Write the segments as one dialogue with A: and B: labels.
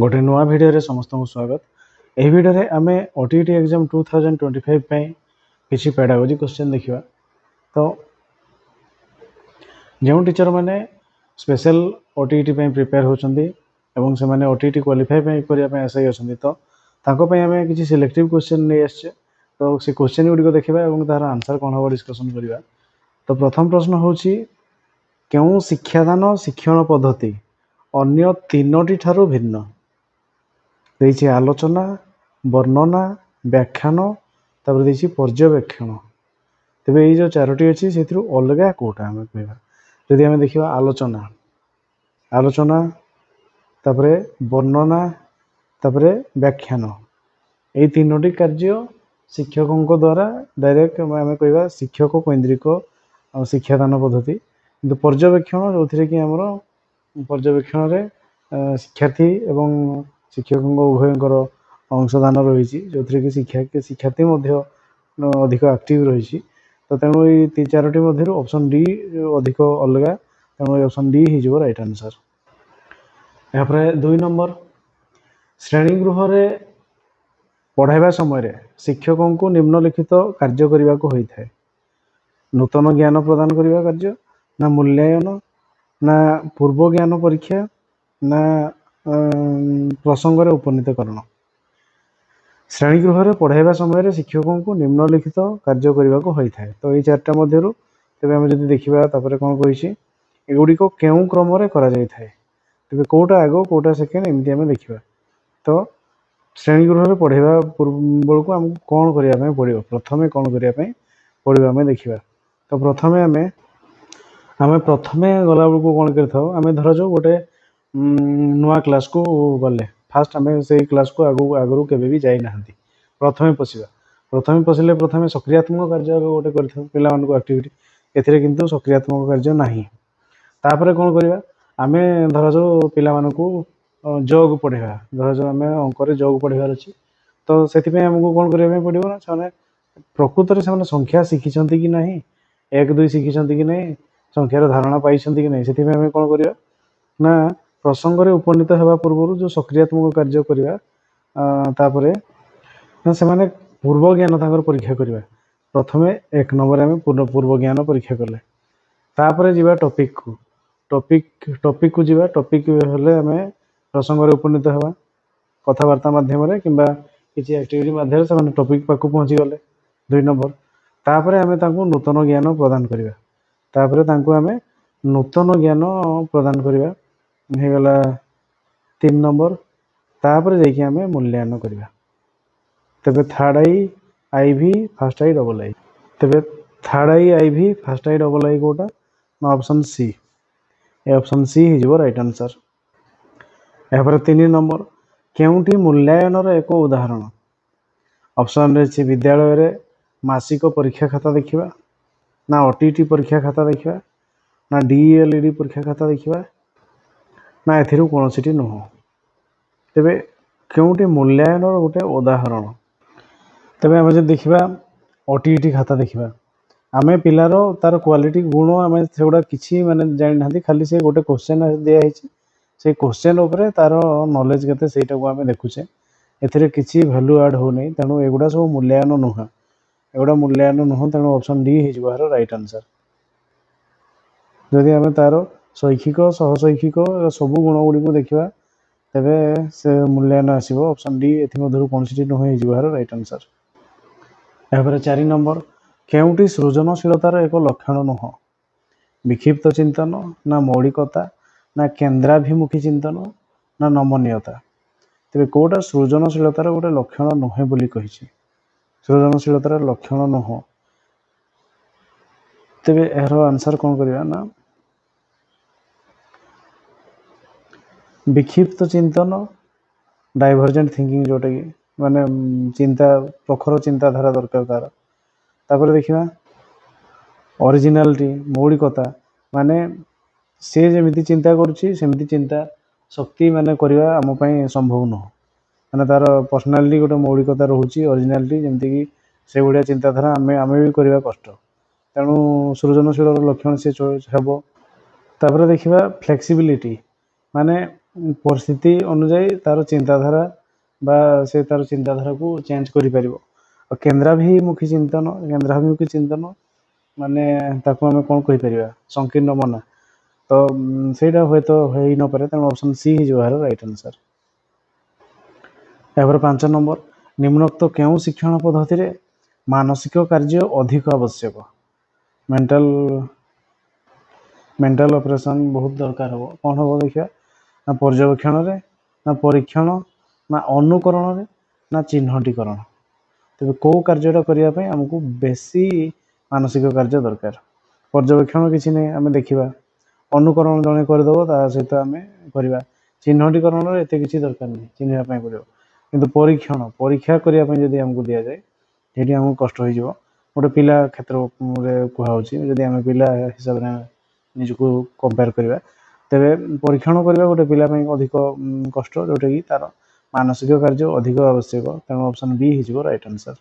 A: ଗୋଟେ ନୂଆ ଭିଡ଼ିଓରେ ସମସ୍ତଙ୍କୁ ସ୍ୱାଗତ। ଏହି ଭିଡ଼ିଓରେ ଆମେ OTET exam 2025 ପାଇଁ କିଛି ପେଡାଗୋଜି କ୍ୱେଶ୍ଚନ୍ ଦେଖିବା। ତ ଯେଉଁ ଟିଚର୍ ମାନେ ସ୍ପେଶାଲ OTET ପାଇଁ ପ୍ରିପେୟାର ହେଉଛନ୍ତି ଏବଂ ସେମାନେ OTET qualify ପାଇଁ କରିବା ପାଇଁ ଆଶାୟୀ ଅଛନ୍ତି, ତ ତାଙ୍କ ପାଇଁ ଆମେ କିଛି ସିଲେକ୍ଟିଭ୍ କ୍ୱେଶ୍ଚନ୍ ନେଇ ଆସିଛେ। ତ ସେ କ୍ୱେଶ୍ଚନ୍ ଗୁଡ଼ିକ ଦେଖିବା ଏବଂ ତାହାର ଆନ୍ସର୍ କ'ଣ ହେବ ଡିସ୍କସନ୍ କରିବା। ତ ପ୍ରଥମ ପ୍ରଶ୍ନ ହେଉଛି, କେଉଁ ଶିକ୍ଷାଦାନ ଶିକ୍ଷଣ ପଦ୍ଧତି ଅନ୍ୟ ତିନୋଟି ଠାରୁ ଭିନ୍ନ? ଦେଇଛି ଆଲୋଚନା, ବର୍ଣ୍ଣନା, ବ୍ୟାଖ୍ୟାନ, ତାପରେ ଦେଇଛି ପର୍ଯ୍ୟବେକ୍ଷଣ। ତେବେ ଏଇ ଯେଉଁ ଚାରୋଟି ଅଛି, ସେଥିରୁ ଅଲଗା କେଉଁଟା ଆମେ କହିବା? ଯଦି ଆମେ ଦେଖିବା ଆଲୋଚନା, ଆଲୋଚନା, ତାପରେ ବର୍ଣ୍ଣନା, ତାପରେ ବ୍ୟାଖ୍ୟାନ, ଏଇ ତିନୋଟି କାର୍ଯ୍ୟ ଶିକ୍ଷକଙ୍କ ଦ୍ୱାରା ଡାଇରେକ୍ଟ ଆମେ କହିବା ଶିକ୍ଷକ କୈନ୍ଦ୍ରିକ ଶିକ୍ଷାଦାନ ପଦ୍ଧତି। କିନ୍ତୁ ପର୍ଯ୍ୟବେକ୍ଷଣ, ଯେଉଁଥିରେ କି ଆମର ପର୍ଯ୍ୟବେକ୍ଷଣରେ ଶିକ୍ଷାର୍ଥୀ ଏବଂ ଶିକ୍ଷକଙ୍କ ଉଭୟଙ୍କର ଅଂଶଦାନ ରହିଛି, ଯେଉଁଥିରେ କି ଶିକ୍ଷାର୍ଥୀ ମଧ୍ୟ ଅଧିକ ଆକ୍ଟିଭ ରହିଛି। ତ ତେଣୁ ଏଇ ଚାରୋଟି ମଧ୍ୟରୁ ଅପସନ୍ ଡି ଅଧିକ ଅଲଗା। ତେଣୁ ଏଇ ଅପସନ୍ ଡି ହେଇଯିବ ରାଇଟ୍ ଆନ୍ସର୍। ଏହାପରେ 2 ନମ୍ବର, ଶ୍ରେଣୀଗୃହରେ ପଢ଼ାଇବା ସମୟରେ ଶିକ୍ଷକଙ୍କୁ ନିମ୍ନଲିଖିତ କାର୍ଯ୍ୟ କରିବାକୁ ହୋଇଥାଏ: ନୂତନ ଜ୍ଞାନ ପ୍ରଦାନ କରିବା କାର୍ଯ୍ୟ, ନା ମୂଲ୍ୟାୟନ, ନା ପୂର୍ବ ଜ୍ଞାନ ପରୀକ୍ଷା, ନା ପ୍ରସଙ୍ଗରେ ଉପନୀତକରଣ? ଶ୍ରେଣୀଗୃହରେ ପଢ଼ାଇବା ସମୟରେ ଶିକ୍ଷକଙ୍କୁ ନିମ୍ନଲିଖିତ କାର୍ଯ୍ୟ କରିବାକୁ ହୋଇଥାଏ। ତ ଏଇ ଚାରିଟା ମଧ୍ୟରୁ ତେବେ ଆମେ ଯଦି ଦେଖିବା, ତାପରେ କ'ଣ କହିଛି? ଏଗୁଡ଼ିକ କେଉଁ କ୍ରମରେ କରାଯାଇଥାଏ? ତେବେ କେଉଁଟା ଆଗ, କେଉଁଟା ସେକେଣ୍ଡ, ଏମିତି ଆମେ ଦେଖିବା। ତ ଶ୍ରେଣୀଗୃହରେ ପଢ଼ାଇବା ବେଳକୁ ଆମକୁ କ'ଣ କରିବା ପାଇଁ ପଡ଼ିବ, ପ୍ରଥମେ କ'ଣ କରିବା ପାଇଁ ପଡ଼ିବ ଆମେ ଦେଖିବା। ତ ପ୍ରଥମେ ଆମେ ପ୍ରଥମେ ଗଲାବେଳକୁ କ'ଣ କରିଥାଉ? ଆମେ ଧରାଯାଉ ଗୋଟେ ନୂଆ କ୍ଲାସ୍କୁ ଗଲେ, ଫାଷ୍ଟ ଆମେ ସେଇ କ୍ଲାସ୍କୁ ଆଗକୁ ଆଗରୁ କେବେ ବି ଯାଇନାହାନ୍ତି, ପ୍ରଥମେ ପଶିବା। ପ୍ରଥମେ ପଶିଲେ ପ୍ରଥମେ ସକ୍ରିୟାତ୍ମକ କାର୍ଯ୍ୟ ଆଗ ଗୋଟେ କରିଥାଉ ପିଲାମାନଙ୍କୁ ଆକ୍ଟିଭିଟି। ଏଥିରେ କିନ୍ତୁ ସକ୍ରିୟାତ୍ମକ କାର୍ଯ୍ୟ ନାହିଁ। ତାପରେ କ'ଣ କରିବା ଆମେ? ଧରାଯାଉ ପିଲାମାନଙ୍କୁ ଯୋଗ ପଢ଼େଇବା, ଧରାଯାଉ ଆମେ ଅଙ୍କରେ ଯୋଗ ପଢ଼େଇବାର ଅଛି। ତ ସେଥିପାଇଁ ଆମକୁ କ'ଣ କରିବା ପାଇଁ ପଡ଼ିବ ନା, ସେମାନେ ପ୍ରକୃତରେ ସେମାନେ ସଂଖ୍ୟା ଶିଖିଛନ୍ତି କି ନାହିଁ, 1 2 ଶିଖିଛନ୍ତି କି ନାହିଁ, ସଂଖ୍ୟାର ଧାରଣା ପାଇଛନ୍ତି କି ନାହିଁ, ସେଥିପାଇଁ ଆମେ କ'ଣ କରିବା ନା ପ୍ରସଙ୍ଗରେ ଉପନୀତ ହେବା ପୂର୍ବରୁ ଯେଉଁ ସକ୍ରିୟାତ୍ମକ କାର୍ଯ୍ୟ କରିବା। ତାପରେ ନା ସେମାନେ ପୂର୍ବ ଜ୍ଞାନ ତାଙ୍କର ପରୀକ୍ଷା କରିବା। ପ୍ରଥମେ 1 ନମ୍ବରରେ ଆମେ ପୂର୍ବ ଜ୍ଞାନ ପରୀକ୍ଷା କଲେ। ତାପରେ ଯିବା ଟପିକକୁ, ଟପିକକୁ ଯିବା। ଟପିକ ହେଲେ ଆମେ ପ୍ରସଙ୍ଗରେ ଉପନୀତ ହେବା। କଥାବାର୍ତ୍ତା ମାଧ୍ୟମରେ କିମ୍ବା କିଛି ଆକ୍ଟିଭିଟି ମାଧ୍ୟମରେ ସେମାନେ ଟପିକ ପାଖକୁ ପହଞ୍ଚିଗଲେ, 2 ନମ୍ବର। ତାପରେ ଆମେ ତାଙ୍କୁ ନୂତନ ଜ୍ଞାନ ପ୍ରଦାନ କରିବା। ତାପରେ ତାଙ୍କୁ ଆମେ ନୂତନ ଜ୍ଞାନ ପ୍ରଦାନ କରିବା, ହେଇଗଲା 3 ନମ୍ବର। ତାପରେ ଯାଇକି ଆମେ ମୂଲ୍ୟାୟନ କରିବା। ତେବେ third I, I V, first I, double I। ତେବେ third I, I V, first I, double I କେଉଁଟା ନା ଅପସନ୍ ସି। ଏ ଅପସନ୍ ସି ହେଇଯିବ ରାଇଟ୍ ଆନ୍ସର୍। ଏହାପରେ 3 ନମ୍ବର, କେଉଁଟି ମୂଲ୍ୟାୟନର ଏକ ଉଦାହରଣ? ଅପସନ୍ରେ ଅଛି ବିଦ୍ୟାଳୟରେ ମାସିକ ପରୀକ୍ଷା ଖାତା ଦେଖିବା, ନା OTET ପରୀକ୍ଷା ଖାତା ଦେଖିବା, ନା DELED ପରୀକ୍ଷା ଖାତା ଦେଖିବା, ନା ଏଥିରୁ କୌଣସିଟି ନୁହଁ। ତେବେ କେଉଁଟି ମୂଲ୍ୟାୟନର ଗୋଟେ ଉଦାହରଣ? ତେବେ ଆମେ ଯଦି ଦେଖିବା, OTET ଖାତା ଦେଖିବା, ଆମେ ପିଲାର ତାର କ୍ୱାଲିଟି ଗୁଣ ଆମେ ସେଗୁଡ଼ା କିଛି ମାନେ ଜାଣିନାହାନ୍ତି। ଖାଲି ସେ ଗୋଟେ କ୍ୱେଶ୍ଚନ୍ ଦିଆହେଇଛି, ସେଇ କ୍ୱେଶ୍ଚନ୍ ଉପରେ ତାର ନଲେଜ କେତେ ସେଇଟାକୁ ଆମେ ଦେଖୁଛେ। ଏଥିରେ କିଛି ଭ୍ୟାଲୁ ଆଡ଼୍ ହେଉନାହିଁ। ତେଣୁ ଏଗୁଡ଼ା ସବୁ ମୂଲ୍ୟାୟନ ନୁହେଁ, ଏଗୁଡ଼ା ମୂଲ୍ୟାୟନ ନୁହଁ। ତେଣୁ ଅପସନ୍ ଡି ହେଇଯିବ ଏହାର ରାଇଟ୍ ଆନ୍ସର୍। ଯଦି ଆମେ ତାର ଶୈକ୍ଷିକ, ସହଶୈକ୍ଷିକ ସବୁ ଗୁଣ ଗୁଡ଼ିକୁ ଦେଖିବା, ତେବେ ସେ ମୂଲ୍ୟାୟନ ଆସିବ। ଅପସନ୍ ଡି, ଏଥିମଧ୍ୟରୁ କୌଣସିଟି ନୁହେଁ, ହେଇଯିବ ଏହାର ରାଇଟ୍ ଆନ୍ସର୍। ଏହାପରେ 4 ନମ୍ବର, କେଉଁଟି ସୃଜନଶୀଳତାର ଏକ ଲକ୍ଷଣ ନୁହଁ? ବିକ୍ଷିପ୍ତ ଚିନ୍ତନ, ନା ମୌଳିକତା, ନା କେନ୍ଦ୍ରାଭିମୁଖୀ ଚିନ୍ତନ, ନା ନମନୀୟତା? ତେବେ କେଉଁଟା ସୃଜନଶୀଳତାର ଗୋଟେ ଲକ୍ଷଣ ନୁହେଁ ବୋଲି କହିଛି? ସୃଜନଶୀଳତାର ଲକ୍ଷଣ ନୁହଁ। ତେବେ ଏହାର ଆନ୍ସର୍ କ'ଣ କରିବା ନା ବିକ୍ଷିପ୍ତ ଚିନ୍ତନ, ଡାଇଭରଜେଣ୍ଟ ଥିଙ୍କିଂ, ଯେଉଁଟାକି ମାନେ ଚିନ୍ତା ପ୍ରଖର ଚିନ୍ତାଧାରା ଦରକାର ତାର। ତାପରେ ଦେଖିବା ଅରିଜିନାଲିଟି, ମୌଳିକତା, ମାନେ ସେ ଯେମିତି ଚିନ୍ତା କରୁଛି ସେମିତି ଚିନ୍ତା ଶକ୍ତି ମାନେ କରିବା ଆମ ପାଇଁ ସମ୍ଭବ ନୁହଁ। ମାନେ ତାର ପର୍ସନାଲିଟି ଗୋଟେ ମୌଳିକତା ରହୁଛି, ଅରିଜିନାଲିଟି, ଯେମିତିକି ସେଇଭଳିଆ ଚିନ୍ତାଧାରା ଆମେ ବି କରିବା କଷ୍ଟ। ତେଣୁ ସୃଜନଶୀଳର ଲକ୍ଷଣ ସେ ହେବ। ତାପରେ ଦେଖିବା ଫ୍ଲେକ୍ସିବିଲିଟି, ମାନେ ପରିସ୍ଥିତି ଅନୁଯାୟୀ ତାର ଚିନ୍ତାଧାରା ବା ସେ ତାର ଚିନ୍ତାଧାରାକୁ ଚେଞ୍ଜ କରିପାରିବ। ଆଉ କେନ୍ଦ୍ରାଭିମୁଖୀ ଚିନ୍ତନ, କେନ୍ଦ୍ରାଭିମୁଖୀ ଚିନ୍ତନ ମାନେ ତାକୁ ଆମେ କ'ଣ କହିପାରିବା? ସଂକୀର୍ଣ୍ଣ ମନା ତ ସେଇଟା ହୁଏତ ହେଇନପାରେ। ତେଣୁ ଅପସନ୍ ସି ହେଇଯିବ ଏହାର ରାଇଟ୍ ଆନ୍ସର୍। ଏହାପରେ 5 ନମ୍ବର, ନିମ୍ନୋକ୍ତ କେଉଁ ଶିକ୍ଷଣ ପଦ୍ଧତିରେ ମାନସିକ କାର୍ଯ୍ୟ ଅଧିକ ଆବଶ୍ୟକ? ମେଣ୍ଟାଲ ଅପରେସନ୍ ବହୁତ ଦରକାର ହେବ। କ'ଣ ହେବ ଦେଖିବା ନା, ପର୍ଯ୍ୟବେକ୍ଷଣରେ, ନା ପରୀକ୍ଷଣ, ନା ଅନୁକରଣରେ, ନା ଚିହ୍ନଟୀକରଣ। ତେବେ କେଉଁ କାର୍ଯ୍ୟଟା କରିବା ପାଇଁ ଆମକୁ ବେଶୀ ମାନସିକ କାର୍ଯ୍ୟ ଦରକାର? ପର୍ଯ୍ୟବେକ୍ଷଣ କିଛି ନାହିଁ, ଆମେ ଦେଖିବା। ଅନୁକରଣ ଜଣେ କରିଦେବ, ତା ସହିତ ଆମେ କରିବା। ଚିହ୍ନଟୀକରଣରେ ଏତେ କିଛି ଦରକାର ନାହିଁ, ଚିହ୍ନିବା ପାଇଁ ପଡ଼ିବ। କିନ୍ତୁ ପରୀକ୍ଷଣ, ପରୀକ୍ଷା କରିବା ପାଇଁ ଯଦି ଆମକୁ ଦିଆଯାଏ, ସେଇଠି ଆମକୁ କଷ୍ଟ ହେଇଯିବ। ଗୋଟେ ପିଲା କ୍ଷେତ୍ରରେ କୁହାହେଉଛି, ଯଦି ଆମେ ପିଲା ହିସାବରେ ନିଜକୁ କମ୍ପେୟାର କରିବା, ତେବେ ପରୀକ୍ଷଣ କରିବା ଗୋଟେ ପିଲା ପାଇଁ ଅଧିକ କଷ୍ଟ, ଯେଉଁଟାକି ତାର ମାନସିକ କାର୍ଯ୍ୟ ଅଧିକ ଆବଶ୍ୟକ। ତେଣୁ ଅପସନ୍ ବି ହେଇଯିବ ରାଇଟ୍ ଆନ୍ସର୍।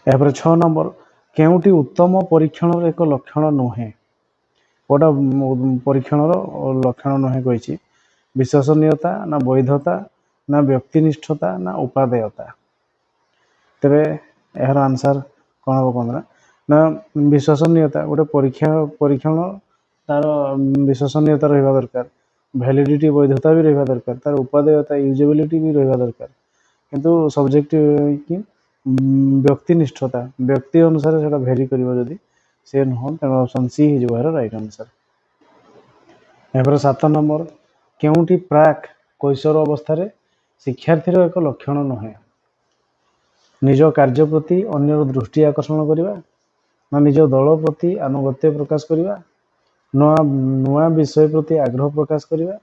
A: ଏହାପରେ 6 ନମ୍ବର, କେଉଁଟି ଉତ୍ତମ ପରୀକ୍ଷଣର ଏକ ଲକ୍ଷଣ ନୁହେଁ? କୋଉଟା ପରୀକ୍ଷଣର ଲକ୍ଷଣ ନୁହେଁ କହିଛି। ବିଶ୍ୱସନୀୟତା, ନା ବୈଧତା, ନା ବ୍ୟକ୍ତିନିଷ୍ଠତା, ନା ଉପାଦେୟତା। ତେବେ ଏହାର ଆନ୍ସର୍ କ'ଣ ହେବ କୁହନ୍ତୁ ନା? ନା ବିଶ୍ୱସନୀୟତା, ଗୋଟେ ପରୀକ୍ଷଣ ତାର ବିଶ୍ୱସନୀୟତା ରହିବା ଦରକାର, ଭ୍ୟାଲିଡିଟି ବୈଧତା ବି ରହିବା ଦରକାର, ତାର ଉପାଦେୟତା ୟୁଜେବିଲିଟି ବି ରହିବା ଦରକାର। କିନ୍ତୁ ସବଜେକ୍ଟ କି ବ୍ୟକ୍ତିନିଷ୍ଠତା, ବ୍ୟକ୍ତି ଅନୁସାରେ ସେଇଟା ଭେରି କରିବ ଯଦି, ସେ ନୁହଁ। ତେଣୁ ଅପସନ୍ ସି ହେଇଯିବ ଏହାର ରାଇଟ୍ ଆନ୍ସର୍। ଏହାପରେ 7 ନମ୍ବର, କେଉଁଟି ପ୍ରାକ୍ କୈଶୋର ଅବସ୍ଥାରେ ଶିକ୍ଷାର୍ଥୀର ଏକ ଲକ୍ଷଣ ନୁହେଁ? ନିଜ କାର୍ଯ୍ୟ ପ୍ରତି ଅନ୍ୟର ଦୃଷ୍ଟି ଆକର୍ଷଣ କରିବା, ନା ନିଜ ଦଳ ପ୍ରତି ଆନୁଗତ୍ୟ ପ୍ରକାଶ କରିବା, ନୂଆ ନୂଆ ବିଷୟ ପ୍ରତି ଆଗ୍ରହ ପ୍ରକାଶ କରିବା,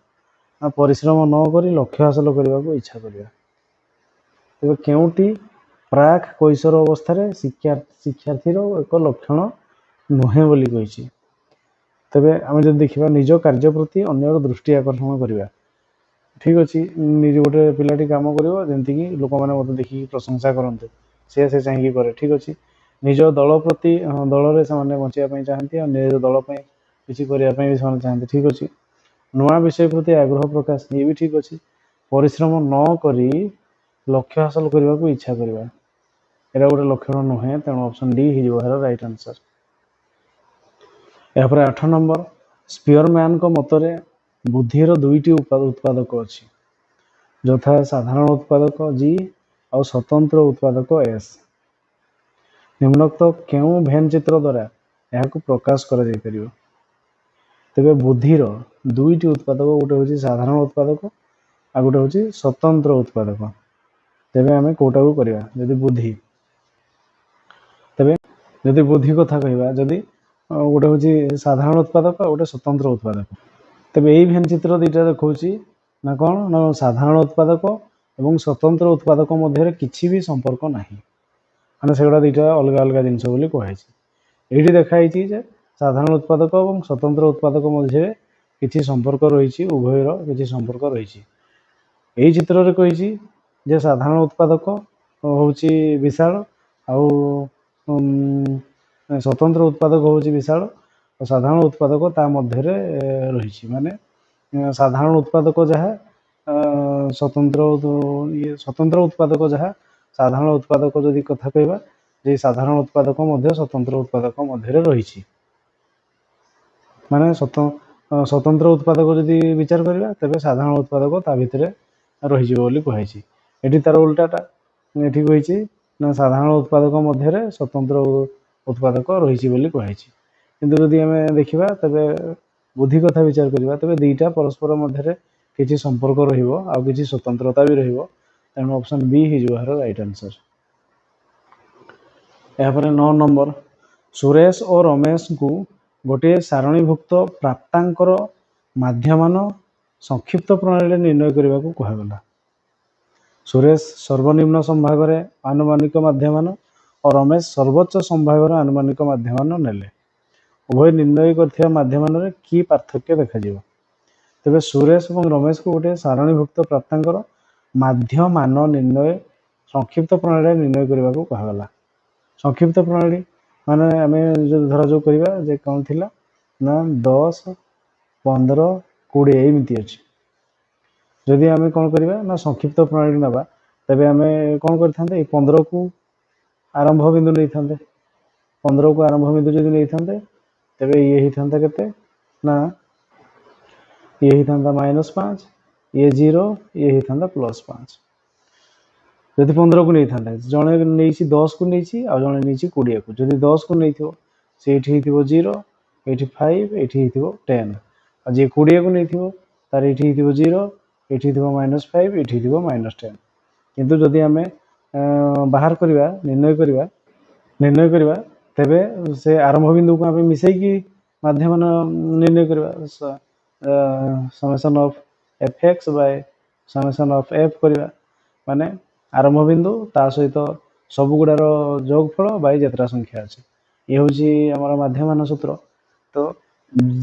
A: ନା ପରିଶ୍ରମ ନ କରି ଲକ୍ଷ୍ୟ ହାସଲ କରିବାକୁ ଇଚ୍ଛା କରିବା। ତେବେ କେଉଁଟି ପ୍ରାକ୍ କୈଶୋର ଅବସ୍ଥାରେ ଶିକ୍ଷାର୍ଥୀର ଏକ ଲକ୍ଷଣ ନୁହେଁ ବୋଲି କହିଛି? ତେବେ ଆମେ ଯଦି ଦେଖିବା, ନିଜ କାର୍ଯ୍ୟ ପ୍ରତି ଅନ୍ୟର ଦୃଷ୍ଟି ଆକର୍ଷଣ କରିବା, ଠିକ୍ ଅଛି। ନିଜେ ଗୋଟେ ପିଲାଟି କାମ କରିବ, ଯେମିତିକି ଲୋକମାନେ ମୋତେ ଦେଖିକି ପ୍ରଶଂସା କରନ୍ତୁ, ସେ ଚାହିଁକି କରେ, ଠିକ୍ ଅଛି। ନିଜ ଦଳ ପ୍ରତି, ଦଳରେ ସେମାନେ ବଞ୍ଚିବା ପାଇଁ ଚାହାନ୍ତି ଆଉ ନିଜ ଦଳ ପାଇଁ କିଛି କରିବା ପାଇଁ ବି ସେମାନେ ଚାହାନ୍ତି, ଠିକ୍ ଅଛି। ନୂଆ ବିଷୟ ପ୍ରତି ଆଗ୍ରହ ପ୍ରକାଶ, ଇଏ ବି ଠିକ୍ ଅଛି। ପରିଶ୍ରମ ନ କରି ଲକ୍ଷ୍ୟ ହାସଲ କରିବାକୁ ଇଚ୍ଛା କରିବା, ଏଇଟା ଗୋଟେ ଲକ୍ଷଣ ନୁହେଁ। ତେଣୁ ଅପସନ୍ ଡି ହେଇଯିବ ଏହାର ରାଇଟ୍ ଆନ୍ସର୍। ଏହାପରେ 8 ନମ୍ବର, ସ୍ପିୟରମ୍ୟାନଙ୍କ ମତରେ ବୁଦ୍ଧିର ଦୁଇଟି ଉତ୍ପାଦକ ଅଛି, ଯଥା ସାଧାରଣ ଉତ୍ପାଦକ ଜି ଆଉ ସ୍ୱତନ୍ତ୍ର ଉତ୍ପାଦକ ଏସ୍। ନିମ୍ନୋକ୍ତ କେଉଁ ଭେନ୍ ଚିତ୍ର ଦ୍ୱାରା ଏହାକୁ ପ୍ରକାଶ କରାଯାଇପାରିବ? ତେବେ ବୁଦ୍ଧିର ଦୁଇଟି ଉତ୍ପାଦକ, ଗୋଟେ ହେଉଛି ସାଧାରଣ ଉତ୍ପାଦକ ଆଉ ଗୋଟେ ହେଉଛି ସ୍ୱତନ୍ତ୍ର ଉତ୍ପାଦକ। ତେବେ ଆମେ କେଉଁଟାକୁ କରିବା? ଯଦି ବୁଦ୍ଧି, ତେବେ ଯଦି ବୁଦ୍ଧି କଥା କହିବା, ଯଦି ଗୋଟେ ହେଉଛି ସାଧାରଣ ଉତ୍ପାଦକ ଆଉ ଗୋଟେ ସ୍ୱତନ୍ତ୍ର ଉତ୍ପାଦକ, ତେବେ ଏଇ ଭେନ୍ ଚିତ୍ର ଦୁଇଟା ଦେଖାଉଛି ନା କ'ଣ ନା, ସାଧାରଣ ଉତ୍ପାଦକ ଏବଂ ସ୍ୱତନ୍ତ୍ର ଉତ୍ପାଦକ ମଧ୍ୟରେ କିଛି ବି ସମ୍ପର୍କ ନାହିଁ, ମାନେ ସେଗୁଡ଼ା ଦୁଇଟା ଅଲଗା ଅଲଗା ଜିନିଷ ବୋଲି କୁହାଯାଇଛି। ଏଇଠି ଦେଖାହେଇଛି ଯେ ସାଧାରଣ ଉତ୍ପାଦକ ଏବଂ ସ୍ୱତନ୍ତ୍ର ଉତ୍ପାଦକ ମଧ୍ୟରେ କିଛି ସମ୍ପର୍କ ରହିଛି, ଉଭୟର କିଛି ସମ୍ପର୍କ ରହିଛି। ଏଇ ଚିତ୍ରରେ କହିଛି ଯେ ସାଧାରଣ ଉତ୍ପାଦକ ହେଉଛି ବିଶାଳ ଆଉ ସ୍ୱତନ୍ତ୍ର ଉତ୍ପାଦକ ହେଉଛି ବିଶାଳ, ଆଉ ସାଧାରଣ ଉତ୍ପାଦକ ତା ମଧ୍ୟରେ ରହିଛି। ମାନେ ସାଧାରଣ ଉତ୍ପାଦକ ଯାହା ସ୍ୱତନ୍ତ୍ର ଇଏ, ସ୍ୱତନ୍ତ୍ର ଉତ୍ପାଦକ ଯାହା ସାଧାରଣ ଉତ୍ପାଦକ, ଯଦି କଥା କହିବା ଯେ ସାଧାରଣ ଉତ୍ପାଦକ ମଧ୍ୟ ସ୍ୱତନ୍ତ୍ର ଉତ୍ପାଦକ ମଧ୍ୟରେ ରହିଛି। ମାନେ ସ୍ୱତନ୍ତ୍ର ଉତ୍ପାଦକ ଯଦି ବିଚାର କରିବା, ତେବେ ସାଧାରଣ ଉତ୍ପାଦକ ତା ଭିତରେ ରହିଯିବ ବୋଲି କୁହାଯାଇଛି। ଏଠି ତାର ଉଲ୍ଟାଟା ଏଠି କହିଛି ନା, ସାଧାରଣ ଉତ୍ପାଦକ ମଧ୍ୟରେ ସ୍ୱତନ୍ତ୍ର ଉତ୍ପାଦକ ରହିଛି ବୋଲି କୁହାଯାଇଛି। କିନ୍ତୁ ଯଦି ଆମେ ଦେଖିବା, ତେବେ ବୁଦ୍ଧି କଥା ବିଚାର କରିବା, ତେବେ ଦୁଇଟା ପରସ୍ପର ମଧ୍ୟରେ କିଛି ସମ୍ପର୍କ ରହିବ ଆଉ କିଛି ସ୍ୱତନ୍ତ୍ରତା ବି ରହିବ। ତେଣୁ ଅପସନ୍ ବି ହେଇଯିବ ଏହାର ରାଇଟ୍ ଆନ୍ସର୍। ଏହାପରେ 9 ନମ୍ବର, ସୁରେଶ ଓ ରମେଶଙ୍କୁ ଗୋଟିଏ ସାରଣୀଭୁକ୍ତ ପ୍ରାପ୍ତାଙ୍କର ମାଧ୍ୟମାନ ସଂକ୍ଷିପ୍ତ ପ୍ରଣାଳୀରେ ନିର୍ଣ୍ଣୟ କରିବାକୁ କୁହାଗଲା। ସୁରେଶ ସର୍ବନିମ୍ନ ସମ୍ଭାଗରେ ଆନୁମାନିକ ମାଧ୍ୟମାନ ଓ ରମେଶ ସର୍ବୋଚ୍ଚ ସମ୍ଭାଗର ଆନୁମାନିକ ମାଧ୍ୟମାନ ନେଲେ। ଉଭୟ ନିର୍ଣ୍ଣୟ କରିଥିବା ମାଧ୍ୟମାନରେ କି ପାର୍ଥକ୍ୟ ଦେଖାଯିବ? ତେବେ ସୁରେଶ ଏବଂ ରମେଶକୁ ଗୋଟିଏ ସାରଣୀଭୁକ୍ତ ପ୍ରାପ୍ତାଙ୍କର ମାଧ୍ୟମାନ ନିର୍ଣ୍ଣୟ ସଂକ୍ଷିପ୍ତ ପ୍ରଣାଳୀରେ ନିର୍ଣ୍ଣୟ କରିବାକୁ କୁହାଗଲା। ସଂକ୍ଷିପ୍ତ ପ୍ରଣାଳୀ ମାନେ ଆମେ ଯଦି ଧରାଯାଉ କରିବା ଯେ କ'ଣ ଥିଲା ନା, 10, 15, 20 ଏମିତି ଅଛି। ଯଦି ଆମେ କ'ଣ କରିବା ନା ସଂକ୍ଷିପ୍ତ ପ୍ରଣାଳୀ ନେବା, ତେବେ ଆମେ କ'ଣ କରିଥାନ୍ତେ? ଏଇ 15କୁ ଆରମ୍ଭ ବିନ୍ଦୁ ନେଇଥାନ୍ତେ। 15କୁ ଆରମ୍ଭ ବିନ୍ଦୁ ଯଦି ନେଇଥାନ୍ତେ, ତେବେ ଇଏ ହେଇଥାନ୍ତା କେତେ ନା ଇଏ ହେଇଥାନ୍ତା -5, ଇଏ 0, ଇଏ ହେଇଥାନ୍ତା +5। ଯଦି 15କୁ ନେଇଥାନ୍ତେ, ଜଣେ ନେଇଛି 10କୁ ନେଇଛି ଆଉ ଜଣେ ନେଇଛି 20କୁ। ଯଦି 10କୁ ନେଇଥିବ, ସେ ଏଇଠି ହେଇଥିବ 0, ଏଇଠି 5, ଏଇଠି ହେଇଥିବ 10। ଆଉ ଯିଏ 20କୁ ନେଇଥିବ, ତାର ଏଇଠି ହେଇଥିବ 0, ଏଇଠି ହେଇଥିବ -5, ଏଇଠି ହେଇଥିବ -10। କିନ୍ତୁ ଯଦି ଆମେ ବାହାର କରିବା, ନିର୍ଣ୍ଣୟ କରିବା, ତେବେ ସେ ଆରମ୍ଭ ବିନ୍ଦୁକୁ ଆମେ ମିଶେଇକି ମାଧ୍ୟମାନ ନିର୍ଣ୍ଣୟ କରିବା। Summation of f x by summation of f କରିବା, ମାନେ ଆରମ୍ଭ ବିନ୍ଦୁ ତା ସହିତ ସବୁଗୁଡ଼ାର ଯୋଗଫଳ ବାଇ ଯେତେଟା ସଂଖ୍ୟା ଅଛି। ଇଏ ହେଉଛି ଆମର ମାଧ୍ୟମାନ ସୂତ୍ର। ତ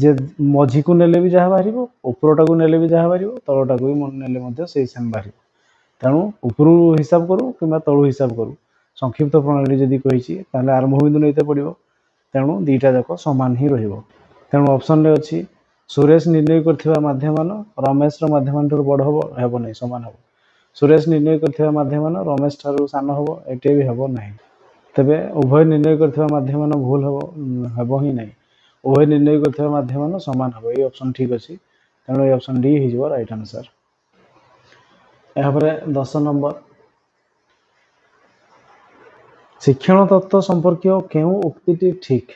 A: ଯେ ମଝିକୁ ନେଲେ ବି ଯାହା ବାହାରିବ, ଉପରଟାକୁ ନେଲେ ବି ଯାହା ବାହାରିବ, ତଳଟାକୁ ବି ନେଲେ ମଧ୍ୟ ସେଇ ସେମ୍ ବାହାରିବ। ତେଣୁ ଉପରୁ ହିସାବ କରୁ କିମ୍ବା ତଳୁ ହିସାବ କରୁ, ସଂକ୍ଷିପ୍ତ ପ୍ରଣାଳୀ ଯଦି କହିଛି, ତାହେଲେ ଆରମ୍ଭ ବିନ୍ଦୁ ନେଇତେ ପଡ଼ିବ। ତେଣୁ ଦୁଇଟା ଯାକ ସମାନ ହିଁ ରହିବ। ତେଣୁ ଅପସନରେ ଅଛି ସୁରେଶ ନିର୍ଣ୍ଣୟ କରିଥିବା ମାଧ୍ୟମାନ ରମେଶର ମାଧ୍ୟମାନ ଠାରୁ ବଡ଼ ହେବ? ହେବ ନାହିଁ, ସମାନ ହେବ। ସୁରେଶ ନିର୍ଣ୍ଣୟ କରିଥିବା ମାଧ୍ୟମାନ ରମେଶ ଠାରୁ ସାନ ହେବ? ଏଠି ବି ହେବ ନାହିଁ। ତେବେ ଉଭୟ ନିର୍ଣ୍ଣୟ କରିଥିବା ମାଧ୍ୟମାନ ଭୁଲ ହେବ? ହେବ ହିଁ ନାହିଁ। ଉଭୟ ନିର୍ଣ୍ଣୟ କରିଥିବା ମାଧ୍ୟମାନ ସମାନ ହେବ। ଏଇ ଅପସନ୍ ଠିକ୍ ଅଛି। ତେଣୁ ଏଇ ଅପସନ୍ ଡି ହେଇଯିବ ରାଇଟ୍ ଆନ୍ସର୍। ଏହାପରେ 10 ନମ୍ବର, ଶିକ୍ଷଣ ତତ୍ତ୍ୱ ସମ୍ପର୍କୀୟ କେଉଁ ଉକ୍ତିଟି ଠିକ୍?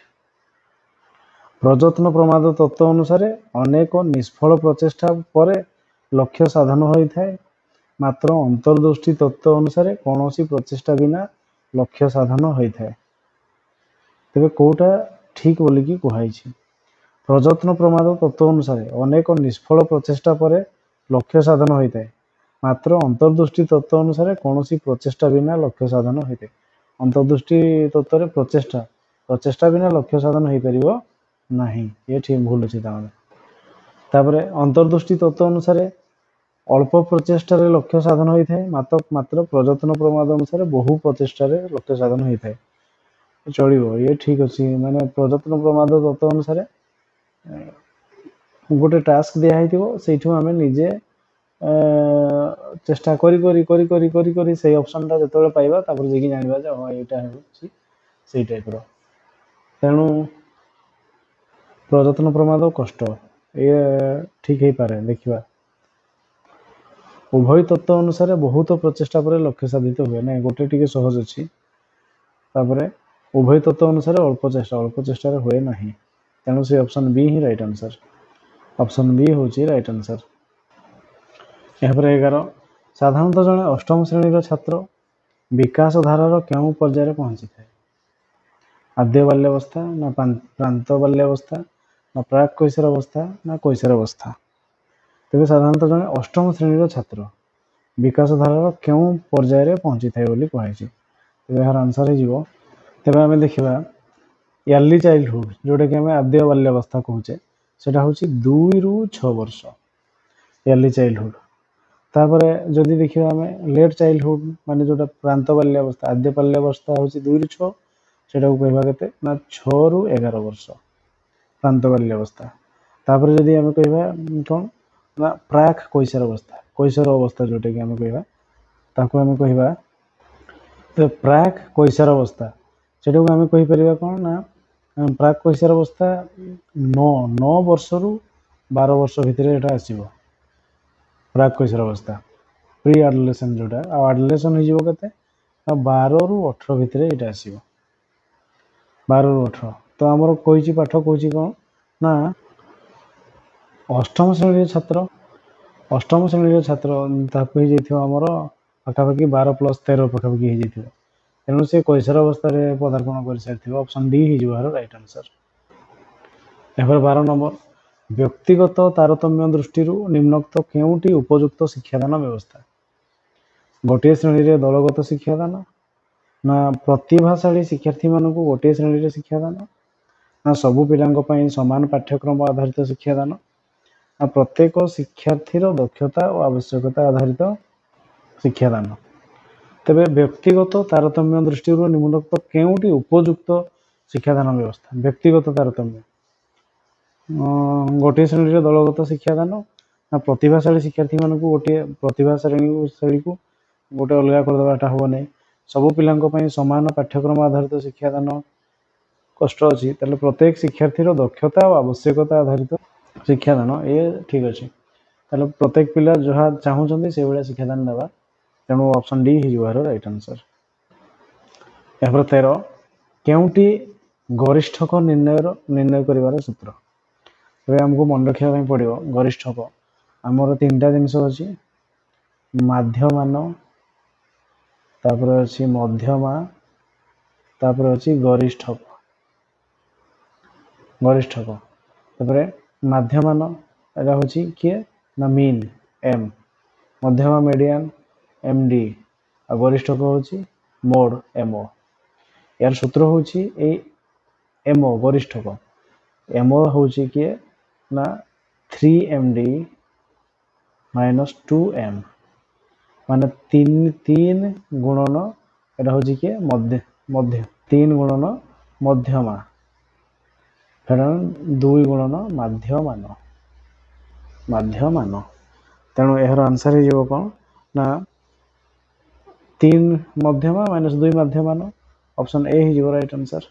A: ପ୍ରଯତ୍ନ ପ୍ରମାଦ ତତ୍ତ୍ୱ ଅନୁସାରେ ଅନେକ ନିଷ୍ଫଳ ପ୍ରଚେଷ୍ଟା ପରେ ଲକ୍ଷ୍ୟ ସାଧନ ହୋଇଥାଏ, ମାତ୍ର ଅନ୍ତର୍ଦୃଷ୍ଟି ତତ୍ତ୍ୱ ଅନୁସାରେ କୌଣସି ପ୍ରଚେଷ୍ଟା ବିନା ଲକ୍ଷ୍ୟ ସାଧନ ହୋଇଥାଏ। ତେବେ କୋଉଟା ଠିକ୍ ବୋଲିକି କୁହାଯାଇଛି? ପ୍ରଯତ୍ନ ପ୍ରମାଦ ତତ୍ତ୍ୱ ଅନୁସାରେ ଅନେକ ନିଷ୍ଫଳ ପ୍ରଚେଷ୍ଟା ପରେ ଲକ୍ଷ୍ୟ ସାଧନ ହୋଇଥାଏ, ମାତ୍ର ଅନ୍ତର୍ଦୃଷ୍ଟି ତତ୍ତ୍ୱ ଅନୁସାରେ କୌଣସି ପ୍ରଚେଷ୍ଟା ବିନା ଲକ୍ଷ୍ୟ ସାଧନ ହୋଇଥାଏ। ଅନ୍ତର୍ଦୃଷ୍ଟି ତତ୍ତ୍ୱରେ ପ୍ରଚେଷ୍ଟା ବିନା ଲକ୍ଷ୍ୟ ସାଧନ ହୋଇପାରିବ ନାହିଁ। ଇଏ ଠିକ୍ ଭୁଲ ଅଛି ତାମାନେ। ତାପରେ ଅନ୍ତର୍ଦୃଷ୍ଟି ତତ୍ତ୍ୱ ଅନୁସାରେ ଅଳ୍ପ ପ୍ରଚେଷ୍ଟାରେ ଲକ୍ଷ୍ୟ ସାଧନ ହୋଇଥାଏ, ମାତ୍ର ପ୍ରଯତ୍ନ ପ୍ରମାଦ ଅନୁସାରେ ବହୁ ପ୍ରଚେଷ୍ଟାରେ ଲକ୍ଷ୍ୟ ସାଧନ ହୋଇଥାଏ। ଚଳିବ, ଇଏ ଠିକ୍ ଅଛି। ମାନେ ପ୍ରଯତ୍ନ ପ୍ରମାଦ ତତ୍ତ୍ୱ ଅନୁସାରେ ଗୋଟେ ଟାସ୍କ ଦିଆହେଇଥିବ, ସେଇଠୁ ଆମେ ନିଜେ ଚେଷ୍ଟା କରି କରି କରି କରି କରି କରି ସେଇ ଅପସନ୍ଟା ଯେତେବେଳେ ପାଇବା, ତାପରେ ଯାଇକି ଜାଣିବା ଯେ ହଁ, ଏଇଟା ହେଉଛି ସେଇ ଟାଇପ୍ର। ତେଣୁ ପ୍ରଯତ୍ନ ପ୍ରମାଦ କଷ୍ଟ, ଇଏ ଠିକ୍ ହେଇପାରେ, ଦେଖିବା। ଉଭୟ ତତ୍ତ୍ୱ ଅନୁସାରେ ବହୁତ ପ୍ରଚେଷ୍ଟା ପରେ ଲକ୍ଷ୍ୟ ସାଧିତ ହୁଏ। ନାଇଁ, ଗୋଟେ ଟିକେ ସହଜ ଅଛି। ତାପରେ ଉଭୟ ତତ୍ତ୍ୱ ଅନୁସାରେ ଅଳ୍ପ ଚେଷ୍ଟାରେ ହୁଏ ନାହିଁ। ତେଣୁ ସେ ଅପସନ୍ ବି ହିଁ ରାଇଟ୍ ଆନ୍ସର୍। ଅପସନ୍ ବି ହେଉଛି ରାଇଟ୍ ଆନ୍ସର୍। ଏହାପରେ 11, ସାଧାରଣତଃ ଜଣେ ଅଷ୍ଟମ ଶ୍ରେଣୀର ଛାତ୍ର ବିକାଶ ଧାରାର କେଉଁ ପର୍ଯ୍ୟାୟରେ ପହଞ୍ଚିଥାଏ? ଆଦ୍ୟ ବାଲ୍ୟାବସ୍ଥା ନା ପ୍ରାନ୍ତ ବାଲ୍ୟାବସ୍ଥା ନା ପ୍ରାକ୍ କୈଶୋର ଅବସ୍ଥା ନା କୈଶୋର ଅବସ୍ଥା? ତେବେ ସାଧାରଣତଃ ଜଣେ ଅଷ୍ଟମ ଶ୍ରେଣୀର ଛାତ୍ର ବିକାଶ ଧାରାର କେଉଁ ପର୍ଯ୍ୟାୟରେ ପହଞ୍ଚିଥାଏ ବୋଲି କୁହାଯାଇଛି? ତେବେ ଏହାର ଆନ୍ସର୍ ହେଇଯିବ, ତେବେ ଆମେ ଦେଖିବା ୟାର୍ଲି ଚାଇଲ୍ଡହୁଡ୍, ଯେଉଁଟାକି ଆମେ ଆଦ୍ୟ ବାଲ୍ୟାବସ୍ଥା କହୁଛେ, ସେଇଟା ହେଉଛି 2ରୁ 6 ବର୍ଷ ୟାର୍ଲି ଚାଇଲ୍ଡହୁଡ୍। ତାପରେ ଯଦି ଦେଖିବା ଆମେ ଲେଟ୍ ଚାଇଲ୍ଡହୁଡ୍, ମାନେ ଯେଉଁଟା ପ୍ରାନ୍ତ ବାଲ୍ୟାବସ୍ଥା, ଆଦ୍ୟ ବାଲ୍ୟାବସ୍ଥା ହେଉଛି 2ରୁ 6, ସେଇଟାକୁ କହିବା କେତେ ନା 6ରୁ 11 ବର୍ଷ ପ୍ରାନ୍ତ ବାଲ୍ୟାବସ୍ଥା। ତାପରେ ଯଦି ଆମେ କହିବା କ'ଣ ନା ପ୍ରାକ୍ କୈଶୋର ଅବସ୍ଥା, କୈଶୋର ଅବସ୍ଥା ଯେଉଁଟାକି ଆମେ କହିବା, ତାକୁ ଆମେ କହିବା ତ ପ୍ରାକ୍ କୈଶୋର ଅବସ୍ଥା, ସେଟାକୁ ଆମେ କହିପାରିବା କ'ଣ ନା ପ୍ରାକ୍ କୈଶୋର ଅବସ୍ଥା 9 ବର୍ଷରୁ 12 ବର୍ଷ ଭିତରେ ଏଇଟା ଆସିବ, ପ୍ରାକ୍ କୈଶୋର ଅବସ୍ଥା, ପ୍ରି ଆଡୋଲେସେଣ୍ଟ ଯେଉଁଟା। ଆଉ ଆଡୋଲେସେଣ୍ଟ ହେଇଯିବ କେତେ ନା 12ରୁ 18 ଭିତରେ ଏଇଟା ଆସିବ, 12ରୁ 18। ତ ଆମର କହିଛି, ପାଠ କହୁଛି କ'ଣ ନା ଅଷ୍ଟମ ଶ୍ରେଣୀର ଛାତ୍ର ତାକୁ ହେଇଯାଇଥିବ ଆମର ପାଖାପାଖି 12 ପ୍ଲସ୍ 13 ପାଖାପାଖି ହେଇଯାଇଥିବ। ତେଣୁ ସେ କୈଶୋର ଅବସ୍ଥାରେ ପଦାର୍ପଣ କରିସାରିଥିବ। ଅପସନ୍ ଡି ହେଇଯିବ ଏହାର ରାଇଟ୍ ଆନ୍ସର୍। ଏହାପରେ 12 ନମ୍ବର, ବ୍ୟକ୍ତିଗତ ତାରତମ୍ୟ ଦୃଷ୍ଟିରୁ ନିମ୍ନୋକ୍ତ କେଉଁଟି ଉପଯୁକ୍ତ ଶିକ୍ଷାଦାନ ବ୍ୟବସ୍ଥା? ଗୋଟିଏ ଶ୍ରେଣୀରେ ଦଳଗତ ଶିକ୍ଷାଦାନ ନା ପ୍ରତିଭାଶାଳୀ ଶିକ୍ଷାର୍ଥୀମାନଙ୍କୁ ଗୋଟିଏ ଶ୍ରେଣୀରେ ଶିକ୍ଷାଦାନ ନା ସବୁ ପିଲାଙ୍କ ପାଇଁ ସମାନ ପାଠ୍ୟକ୍ରମ ଆଧାରିତ ଶିକ୍ଷାଦାନ ନା ପ୍ରତ୍ୟେକ ଶିକ୍ଷାର୍ଥୀର ଦକ୍ଷତା ଓ ଆବଶ୍ୟକତା ଆଧାରିତ ଶିକ୍ଷାଦାନ? ତେବେ ବ୍ୟକ୍ତିଗତ ତାରତମ୍ୟ ଦୃଷ୍ଟିରୁ ନିମ୍ନୋକ୍ତ କେଉଁଟି ଉପଯୁକ୍ତ ଶିକ୍ଷାଦାନ ବ୍ୟବସ୍ଥା? ବ୍ୟକ୍ତିଗତ ତାରତମ୍ୟ, ଗୋଟିଏ ଶ୍ରେଣୀରେ ଦଳଗତ ଶିକ୍ଷାଦାନ ନା ପ୍ରତିଭାଶାଳୀ ଶିକ୍ଷାର୍ଥୀମାନଙ୍କୁ ଗୋଟିଏ ପ୍ରତିଭା ଶ୍ରେଣୀକୁ ଗୋଟେ ଅଲଗା କରିଦେବାଟା ହେବ ନାହିଁ। ସବୁ ପିଲାଙ୍କ ପାଇଁ ସମାନ ପାଠ୍ୟକ୍ରମ ଆଧାରିତ ଶିକ୍ଷାଦାନ କଷ୍ଟ ଅଛି। ତାହେଲେ ପ୍ରତ୍ୟେକ ଶିକ୍ଷାର୍ଥୀର ଦକ୍ଷତା ଓ ଆବଶ୍ୟକତା ଆଧାରିତ ଶିକ୍ଷାଦାନ, ଇଏ ଠିକ୍ ଅଛି। ତାହେଲେ ପ୍ରତ୍ୟେକ ପିଲା ଯାହା ଚାହୁଁଛନ୍ତି ସେଇଭଳିଆ ଶିକ୍ଷାଦାନ ଦେବା। ତେଣୁ ଅପସନ୍ ଡି ହେଇଯିବ ଏହାର ରାଇଟ୍ ଆନ୍ସର୍। ଏହାପରେ 13, କେଉଁଟି ଗରିଷ୍ଠକ ନିର୍ଣ୍ଣୟ କରିବାର ସୂତ୍ର? ଏବେ ଆମକୁ ମନେ ରଖିବା ପାଇଁ ପଡ଼ିବ, ଗରିଷ୍ଠକ ଆମର ତିନିଟା ଜିନିଷ ଅଛି: ମାଧ୍ୟମାନ, ତାପରେ ଅଛି ମଧ୍ୟମା, ତାପରେ ଅଛି ଗରିଷ୍ଠକ। ଗରିଷ୍ଠକ ତାପରେ ମାଧ୍ୟମାନ, ଏଇଟା ହେଉଛି କିଏ ନା ମିନ୍, ଏମ୍। ମଧ୍ୟମା ମେଡ଼ିଆନ, ଏମ୍ ଡି। ଆଉ ଗରିଷ୍ଠକ ହେଉଛି ମୋଡ, ଏମ୍ ଓ। ଏହାର ସୂତ୍ର ହେଉଛି ଏଇ ଏମ୍ ଓ, ଗରିଷ୍ଠକ ଏମ୍ ଓ ହେଉଛି କିଏ ନା 3 MD minus 2M, ମାନେ ତିନି ତିନି ଗୁଣନ ଏଇଟା ହେଉଛି କିଏ ମଧ୍ୟ ମଧ୍ୟ ତିନି ଗୁଣନ ମଧ୍ୟମା, କାରଣ ଦୁଇ ଗୁଣନ ମାଧ୍ୟମାନ ମାଧ୍ୟମାନ। ତେଣୁ ଏହାର ଆନ୍ସର ହେଇଯିବ କ'ଣ ନା ତିନି ମଧ୍ୟମା ମାଇନସ୍ ଦୁଇ ମାଧ୍ୟମାନ। ଅପସନ୍ ଏ ହେଇଯିବ ରାଇଟ୍ ଆନ୍ସର।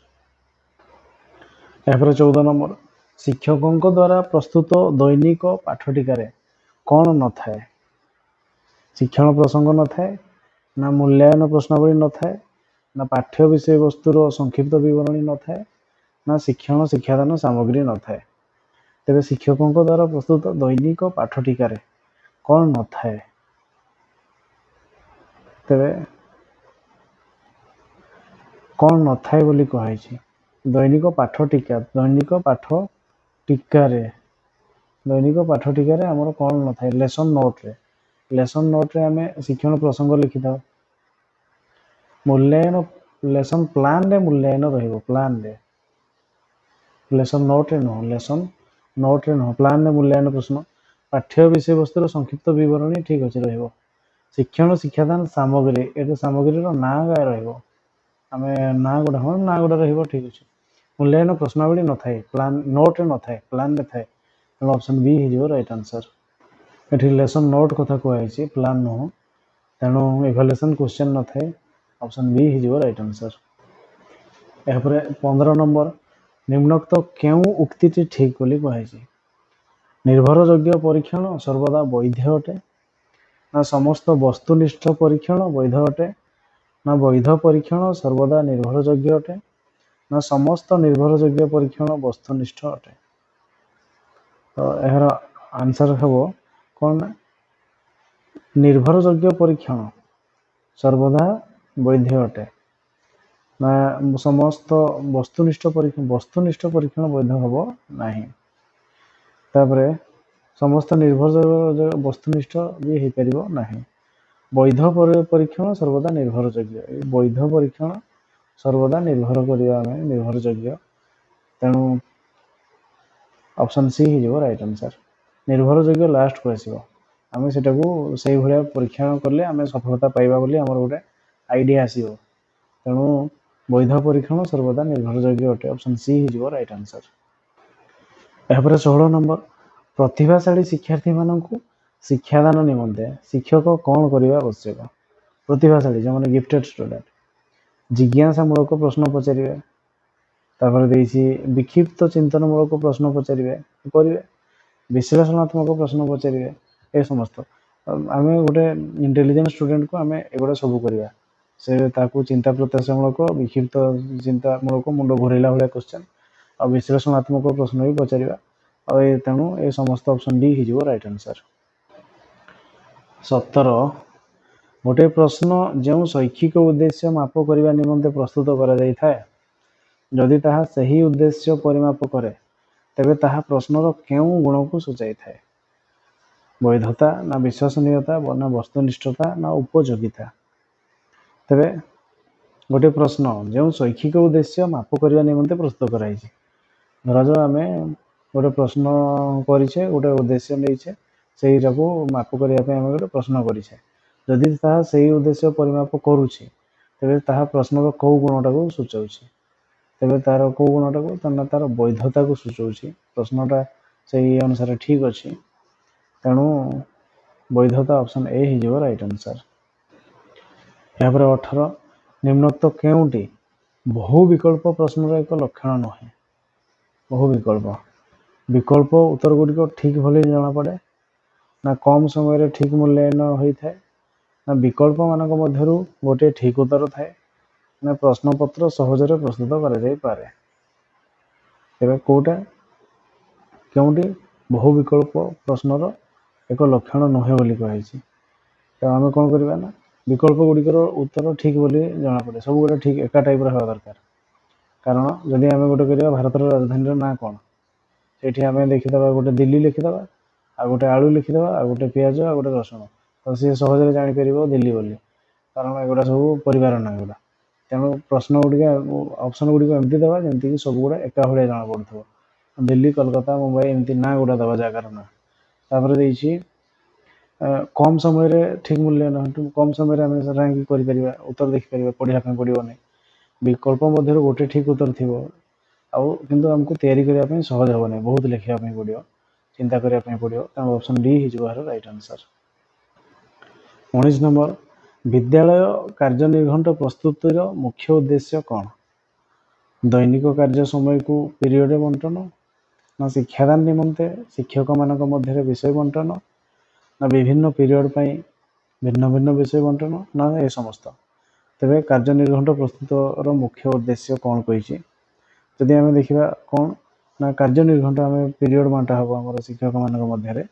A: ଏହାପରେ 14 ନମ୍ବର, ଶିକ୍ଷକଙ୍କ ଦ୍ୱାରା ପ୍ରସ୍ତୁତ ଦୈନିକ ପାଠଟିକାରେ କ'ଣ ନଥାଏ? ଶିକ୍ଷଣ ପ୍ରସଙ୍ଗ ନଥାଏ, ନା ମୂଲ୍ୟାୟନ ପ୍ରଶ୍ନାବଳୀ ନଥାଏ, ନା ପାଠ୍ୟ ବିଷୟବସ୍ତୁର ସଂକ୍ଷିପ୍ତ ବିବରଣୀ ନଥାଏ, ନା ଶିକ୍ଷଣ ଶିକ୍ଷାଦାନ ସାମଗ୍ରୀ ନଥାଏ? ତେବେ ଶିକ୍ଷକଙ୍କ ଦ୍ୱାରା ପ୍ରସ୍ତୁତ ଦୈନିକ ପାଠଟିକାରେ କ'ଣ ନଥାଏ? ତେବେ କ'ଣ ନଥାଏ ବୋଲି କୁହାଯାଇଛି? ଦୈନିକ ପାଠ ଟୀକା, ଦୈନିକ ପାଠ ଟୀକାରେ, ଦୈନିକ ପାଠ ଟୀକାରେ ଆମର କ'ଣ ନଥାଏ? ଲେସନ୍ ନୋଟ୍ରେ, ଲେସନ୍ ନୋଟ୍ରେ ଆମେ ଶିକ୍ଷଣ ପ୍ରସଙ୍ଗ ଲେଖିଥାଉ। ମୂଲ୍ୟାୟନ ଲେସନ୍ ପ୍ଲାନ୍ରେ ମୂଲ୍ୟାୟନ ରହିବ, ପ୍ଲାନ୍ରେ, ଲେସନ୍ ନୋଟ୍ରେ ନୁହଁ। ଲେସନ୍ ନୋଟ୍ରେ ନୁହଁ, ପ୍ଲାନ୍ରେ ମୂଲ୍ୟାୟନ ପ୍ରଶ୍ନ। ପାଠ୍ୟ ବିଷୟବସ୍ତୁର ସଂକ୍ଷିପ୍ତ ବିବରଣୀ ଠିକ୍ ଅଛି, ରହିବ। ଶିକ୍ଷଣ ଶିକ୍ଷାଦାନ ସାମଗ୍ରୀ, ଏଠି ସାମଗ୍ରୀର ନାଁ ଗାଏ ରହିବ, ଆମେ ନାଁ ଗୁଡ଼ା, ହଁ, ନାଁ ଗୁଡ଼ା ରହିବ, ଠିକ୍ ଅଛି। ମୂଲ୍ୟାୟନ ପ୍ରଶ୍ନାବଳୀ ନଥାଏ, ପ୍ଲାନ୍ ନୋଟ୍ରେ ନଥାଏ, ପ୍ଲାନ୍ରେ ଥାଏ। ତେଣୁ ଅପସନ୍ ବି ହେଇଯିବ ରାଇଟ୍ ଆନ୍ସର୍। ଏଠି ଲେସନ୍ ନୋଟ୍ କଥା କୁହାଯାଇଛି, ପ୍ଲାନ୍ ନୁହଁ। ତେଣୁ ଇଭାଲୁଏସନ୍ କ୍ୱେଶ୍ଚନ୍ ନଥାଏ। ଅପସନ୍ ବି ହେଇଯିବ ରାଇଟ୍ ଆନ୍ସର୍। ଏହାପରେ 15 ନମ୍ବର, ନିମ୍ନୋକ୍ତ କେଉଁ ଉକ୍ତିଟି ଠିକ୍ ବୋଲି କୁହାଯାଇଛି? ନିର୍ଭରଯୋଗ୍ୟ ପରୀକ୍ଷଣ ସର୍ବଦା ବୈଧ ଅଟେ, ନା ସମସ୍ତ ବସ୍ତୁନିଷ୍ଠ ପରୀକ୍ଷଣ ବୈଧ ଅଟେ, ନା ବୈଧ ପରୀକ୍ଷଣ ସର୍ବଦା ନିର୍ଭରଯୋଗ୍ୟ ଅଟେ, ନା ସମସ୍ତ ନିର୍ଭରଯୋଗ୍ୟ ପରୀକ୍ଷଣ ବସ୍ତୁନିଷ୍ଠ ଅଟେ? ତ ଏହାର ଆନ୍ସର ହେବ କ'ଣ ନା ନିର୍ଭରଯୋଗ୍ୟ ପରୀକ୍ଷଣ ସର୍ବଦା ବୈଧ ଅଟେ, ନା ସମସ୍ତ ବସ୍ତୁନିଷ୍ଠ ପରୀକ୍ଷଣ, ବସ୍ତୁନିଷ୍ଠ ପରୀକ୍ଷଣ ବୈଧ ହେବ ନାହିଁ। ତାପରେ ସମସ୍ତ ନିର୍ଭରଯୋଗ୍ୟ, ବସ୍ତୁନିଷ୍ଠ ବି ହେଇପାରିବ ନାହିଁ। ବୈଧ ପରୀକ୍ଷଣ ସର୍ବଦା ନିର୍ଭରଯୋଗ୍ୟ। ଏଇ ବୈଧ ପରୀକ୍ଷଣ ସର୍ବଦା ନିର୍ଭର କରିବା ଆମେ ନିର୍ଭରଯୋଗ୍ୟ। ତେଣୁ ଅପସନ୍ ସି ହେଇଯିବ ରାଇଟ୍ ଆନ୍ସର୍। ନିର୍ଭରଯୋଗ୍ୟ ଲାଷ୍ଟକୁ ଆସିବ। ଆମେ ସେଟାକୁ ସେଇଭଳିଆ ପରୀକ୍ଷଣ କଲେ ଆମେ ସଫଳତା ପାଇବା ବୋଲି ଆମର ଗୋଟେ ଆଇଡ଼ିଆ ଆସିବ। ତେଣୁ ବୈଧ ପରୀକ୍ଷଣ ସର୍ବଦା ନିର୍ଭରଯୋଗ୍ୟ ଅଟେ। ଅପସନ୍ ସି ହେଇଯିବ ରାଇଟ୍ ଆନ୍ସର୍। ଏହାପରେ 16 ନମ୍ବର, ପ୍ରତିଭାଶାଳୀ ଶିକ୍ଷାର୍ଥୀମାନଙ୍କୁ ଶିକ୍ଷାଦାନ ନିମନ୍ତେ ଶିକ୍ଷକ କ'ଣ କରିବା ଆବଶ୍ୟକ? ପ୍ରତିଭାଶାଳୀ ଯେଉଁମାନେ ଗିଫ୍ଟେଡ୍ ଷ୍ଟୁଡେଣ୍ଟ, ଜିଜ୍ଞାସାମୂଳକ ପ୍ରଶ୍ନ ପଚାରିବେ। ତାପରେ ଦେଇଛି ବିକ୍ଷିପ୍ତ ଚିନ୍ତନମୂଳକ ପ୍ରଶ୍ନ ପଚାରିବେ, କରିବେ, ବିଶ୍ଳେଷଣାତ୍ମକ ପ୍ରଶ୍ନ ପଚାରିବେ, ଏ ସମସ୍ତ। ଆମେ ଗୋଟେ ଇଣ୍ଟେଲିଜେଣ୍ଟ ଷ୍ଟୁଡେଣ୍ଟକୁ ଆମେ ଏଗୁଡ଼ା ସବୁ କରିବା। ସେ ତାକୁ ଚିନ୍ତା ପ୍ରତ୍ୟାଶାମୂଳକ, ବିକ୍ଷିପ୍ତ ଚିନ୍ତାମୂଳକ, ମୁଣ୍ଡ ଘୁରେଇଲା ଭଳିଆ କ୍ୱେଶ୍ଚନ୍ ଆଉ ବିଶ୍ଳେଷଣାତ୍ମକ ପ୍ରଶ୍ନ ବି ପଚାରିବା। ଆଉ ଏ ତେଣୁ ଏ ସମସ୍ତ, ଅପସନ୍ ଡି ହେଇଯିବ ରାଇଟ୍ ଆନ୍ସର୍। 17, ଗୋଟିଏ ପ୍ରଶ୍ନ ଯେଉଁ ଶୈକ୍ଷିକ ଉଦ୍ଦେଶ୍ୟ ମାପ କରିବା ନିମନ୍ତେ ପ୍ରସ୍ତୁତ କରାଯାଇଥାଏ, ଯଦି ତାହା ସେହି ଉଦ୍ଦେଶ୍ୟ ପରିମାପ କରେ, ତେବେ ତାହା ପ୍ରଶ୍ନର କେଉଁ ଗୁଣକୁ ସୂଚାଇଥାଏ? ବୈଧତା, ନା ବିଶ୍ୱସନୀୟତା, ନା ବସ୍ତୁନିଷ୍ଠତା, ନା ଉପଯୋଗିତା? ତେବେ ଗୋଟିଏ ପ୍ରଶ୍ନ ଯେଉଁ ଶୈକ୍ଷିକ ଉଦ୍ଦେଶ୍ୟ ମାପ କରିବା ନିମନ୍ତେ ପ୍ରସ୍ତୁତ କରାଯାଇଛି, ଧରାଯାଉ ଆମେ ଗୋଟେ ପ୍ରଶ୍ନ କରିଛେ, ଗୋଟେ ଉଦ୍ଦେଶ୍ୟ ନେଇଛେ, ସେଇଟାକୁ ମାପ କରିବା ପାଇଁ ଆମେ ଗୋଟେ ପ୍ରଶ୍ନ କରିଛେ। ଯଦି ତାହା ସେଇ ଉଦ୍ଦେଶ୍ୟ ପରିମାପ କରୁଛି, ତେବେ ତାହା ପ୍ରଶ୍ନର କେଉଁ ଗୁଣଟାକୁ ସୂଚାଉଛି? ତେବେ ତାର କେଉଁ ଗୁଣଟାକୁ ନା ତାର ବୈଧତାକୁ ସୂଚାଉଛି। ପ୍ରଶ୍ନଟା ସେଇ ଅନୁସାରେ ଠିକ୍ ଅଛି। ତେଣୁ ବୈଧତା ଅପସନ୍ ଏ ହେଇଯିବ ରାଇଟ୍ ଆନ୍ସର୍। ଏହାପରେ 18, ନିମ୍ନୋକ୍ତ କେଉଁଟି ବହୁ ବିକଳ୍ପ ପ୍ରଶ୍ନର ଏକ ଲକ୍ଷଣ ନୁହେଁ? ବହୁ ବିକଳ୍ପ, ବିକଳ୍ପ ଉତ୍ତର ଗୁଡ଼ିକ ଠିକ୍ ଭଳି ଜଣାପଡ଼େ, ନା କମ୍ ସମୟରେ ଠିକ୍ ମୂଲ୍ୟାୟନ ହୋଇଥାଏ, ନା ବିକଳ୍ପମାନଙ୍କ ମଧ୍ୟରୁ ଗୋଟିଏ ଠିକ୍ ଉତ୍ତର ଥାଏ, ନା ପ୍ରଶ୍ନପତ୍ର ସହଜରେ ପ୍ରସ୍ତୁତ କରାଯାଇପାରେ। ତେବେ କେଉଁଟା, କେଉଁଟି ବହୁ ବିକଳ୍ପ ପ୍ରଶ୍ନର ଏକ ଲକ୍ଷଣ ନୁହେଁ ବୋଲି କୁହାଯାଇଛି? ତ ଆମେ କ'ଣ କରିବା ନା ବିକଳ୍ପ ଗୁଡ଼ିକର ଉତ୍ତର ଠିକ୍ ବୋଲି ଜଣାପଡ଼େ, ସବୁଗୁଡ଼ା ଠିକ୍ ଏକା ଟାଇପ୍ର ହେବା ଦରକାର। କାରଣ ଯଦି ଆମେ ଗୋଟେ କରିବା ଭାରତର ରାଜଧାନୀର ନାଁ କ'ଣ, ସେଇଠି ଆମେ ଦେଖିଦେବା ଗୋଟେ ଦିଲ୍ଲୀ ଲେଖିଦେବା, ଆଉ ଗୋଟେ ଆଳୁ ଲେଖିଦେବା, ଆଉ ଗୋଟେ ପିଆଜ, ଆଉ ଗୋଟେ ରସୁଣ, ତ ସିଏ ସହଜରେ ଜାଣିପାରିବ ଦିଲ୍ଲୀ ବୋଲି, କାରଣ ଏଗୁଡ଼ା ସବୁ ପରିବାର ନାଁ ଗୁଡ଼ା। ତେଣୁ ପ୍ରଶ୍ନ ଗୁଡ଼ିକ, ଅପସନ୍ ଗୁଡ଼ିକ ଏମିତି ଦେବା ଯେମିତିକି ସବୁଗୁଡ଼ା ଏକା ଭଳିଆ ଜଣାପଡ଼ୁଥିବ। ଦିଲ୍ଲୀ, କୋଲକାତା, ମୁମ୍ବାଇ ଏମିତି ନାଁ ଗୁଡ଼ା ଦେବା, ଜାଗାର ନାଁ। ତାପରେ ଦେଇଛି କମ୍ ସମୟରେ ଠିକ୍ ମୂଲ୍ୟାୟନ, କମ୍ ସମୟରେ ଆମେ ରାଙ୍କିଙ୍ଗ କରିପାରିବା, ଉତ୍ତର ଦେଖିପାରିବା, ପଢ଼ିବା ପାଇଁ ପଡ଼ିବ ନାହିଁ। ବିକଳ୍ପ ମଧ୍ୟରୁ ଗୋଟେ ଠିକ୍ ଉତ୍ତର ଥିବ ଆଉ କିନ୍ତୁ ଆମକୁ ତିଆରି କରିବା ପାଇଁ ସହଜ ହେବ ନାହିଁ, ବହୁତ ଲେଖିବା ପାଇଁ ପଡ଼ିବ, ଚିନ୍ତା କରିବା ପାଇଁ ପଡ଼ିବ। ତେଣୁ ଅପସନ୍ ଡି ହେଇଯିବ ଏହାର ରାଇଟ୍ ଆନ୍ସର୍। 19 ନମ୍ବର, ବିଦ୍ୟାଳୟ କାର୍ଯ୍ୟନିର୍ଘଣ୍ଟ ପ୍ରସ୍ତୁତିର ମୁଖ୍ୟ ଉଦ୍ଦେଶ୍ୟ କ'ଣ? ଦୈନିକ କାର୍ଯ୍ୟ ସମୟକୁ ପିରିୟଡ଼ ବଣ୍ଟନ, ନା ଶିକ୍ଷାଦାନ ନିମନ୍ତେ ଶିକ୍ଷକମାନଙ୍କ ମଧ୍ୟରେ ବିଷୟ ବଣ୍ଟନ, ନା ବିଭିନ୍ନ ପିରିୟଡ଼ ପାଇଁ ଭିନ୍ନ ଭିନ୍ନ ବିଷୟ ବଣ୍ଟନ, ନା ଏ ସମସ୍ତ। ତେବେ କାର୍ଯ୍ୟନିର୍ଘଣ୍ଟ ପ୍ରସ୍ତୁତର ମୁଖ୍ୟ ଉଦ୍ଦେଶ୍ୟ କ'ଣ କହିଛି? ଯଦି ଆମେ ଦେଖିବା କ'ଣ ନା କାର୍ଯ୍ୟନିର୍ଘଣ୍ଟ ଆମେ ପିରିୟଡ଼ ବାଣ୍ଟା ହେବ ଆମର ଶିକ୍ଷକମାନଙ୍କ ମଧ୍ୟରେ,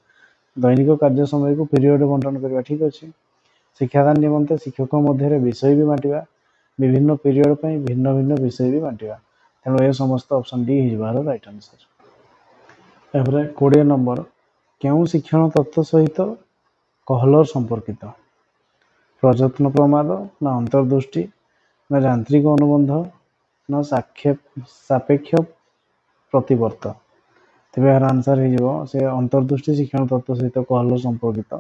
A: ଦୈନିକ କାର୍ଯ୍ୟ ସମୟକୁ ପିରିୟଡ଼ ବଣ୍ଟନ କରିବା ଠିକ୍ ଅଛି, ଶିକ୍ଷାଦାନ ନିମନ୍ତେ ଶିକ୍ଷକ ମଧ୍ୟରେ ବିଷୟ ବି ବାଣ୍ଟିବା, ବିଭିନ୍ନ ପିରିୟଡ଼ ପାଇଁ ଭିନ୍ନ ଭିନ୍ନ ବିଷୟ ବି ବାଣ୍ଟିବା। ତେଣୁ ଏ ସମସ୍ତ ଅପସନ୍ ଡି ହେଇଯିବ ଏହାର ରାଇଟ୍ ଆନ୍ସର୍। ତାପରେ 20 ନମ୍ବର, କେଉଁ ଶିକ୍ଷଣ ତତ୍ତ୍ୱ ସହିତ କହଲର ସମ୍ପର୍କିତ? ପ୍ରଯତ୍ନ ପ୍ରମାଦ, ନା ଅନ୍ତର୍ଦୃଷ୍ଟି, ନା ଯାନ୍ତ୍ରିକ ଅନୁବନ୍ଧ, ନା ସାପେକ୍ଷ ପ୍ରତିବର୍ତ୍ତ। ତେବେ ଏହାର ଆନ୍ସର୍ ହେଇଯିବ ସେ ଅନ୍ତର୍ଦୃଷ୍ଟି ଶିକ୍ଷଣ ତତ୍ତ୍ୱ ସହିତ କହଲର ସମ୍ପର୍କିତ,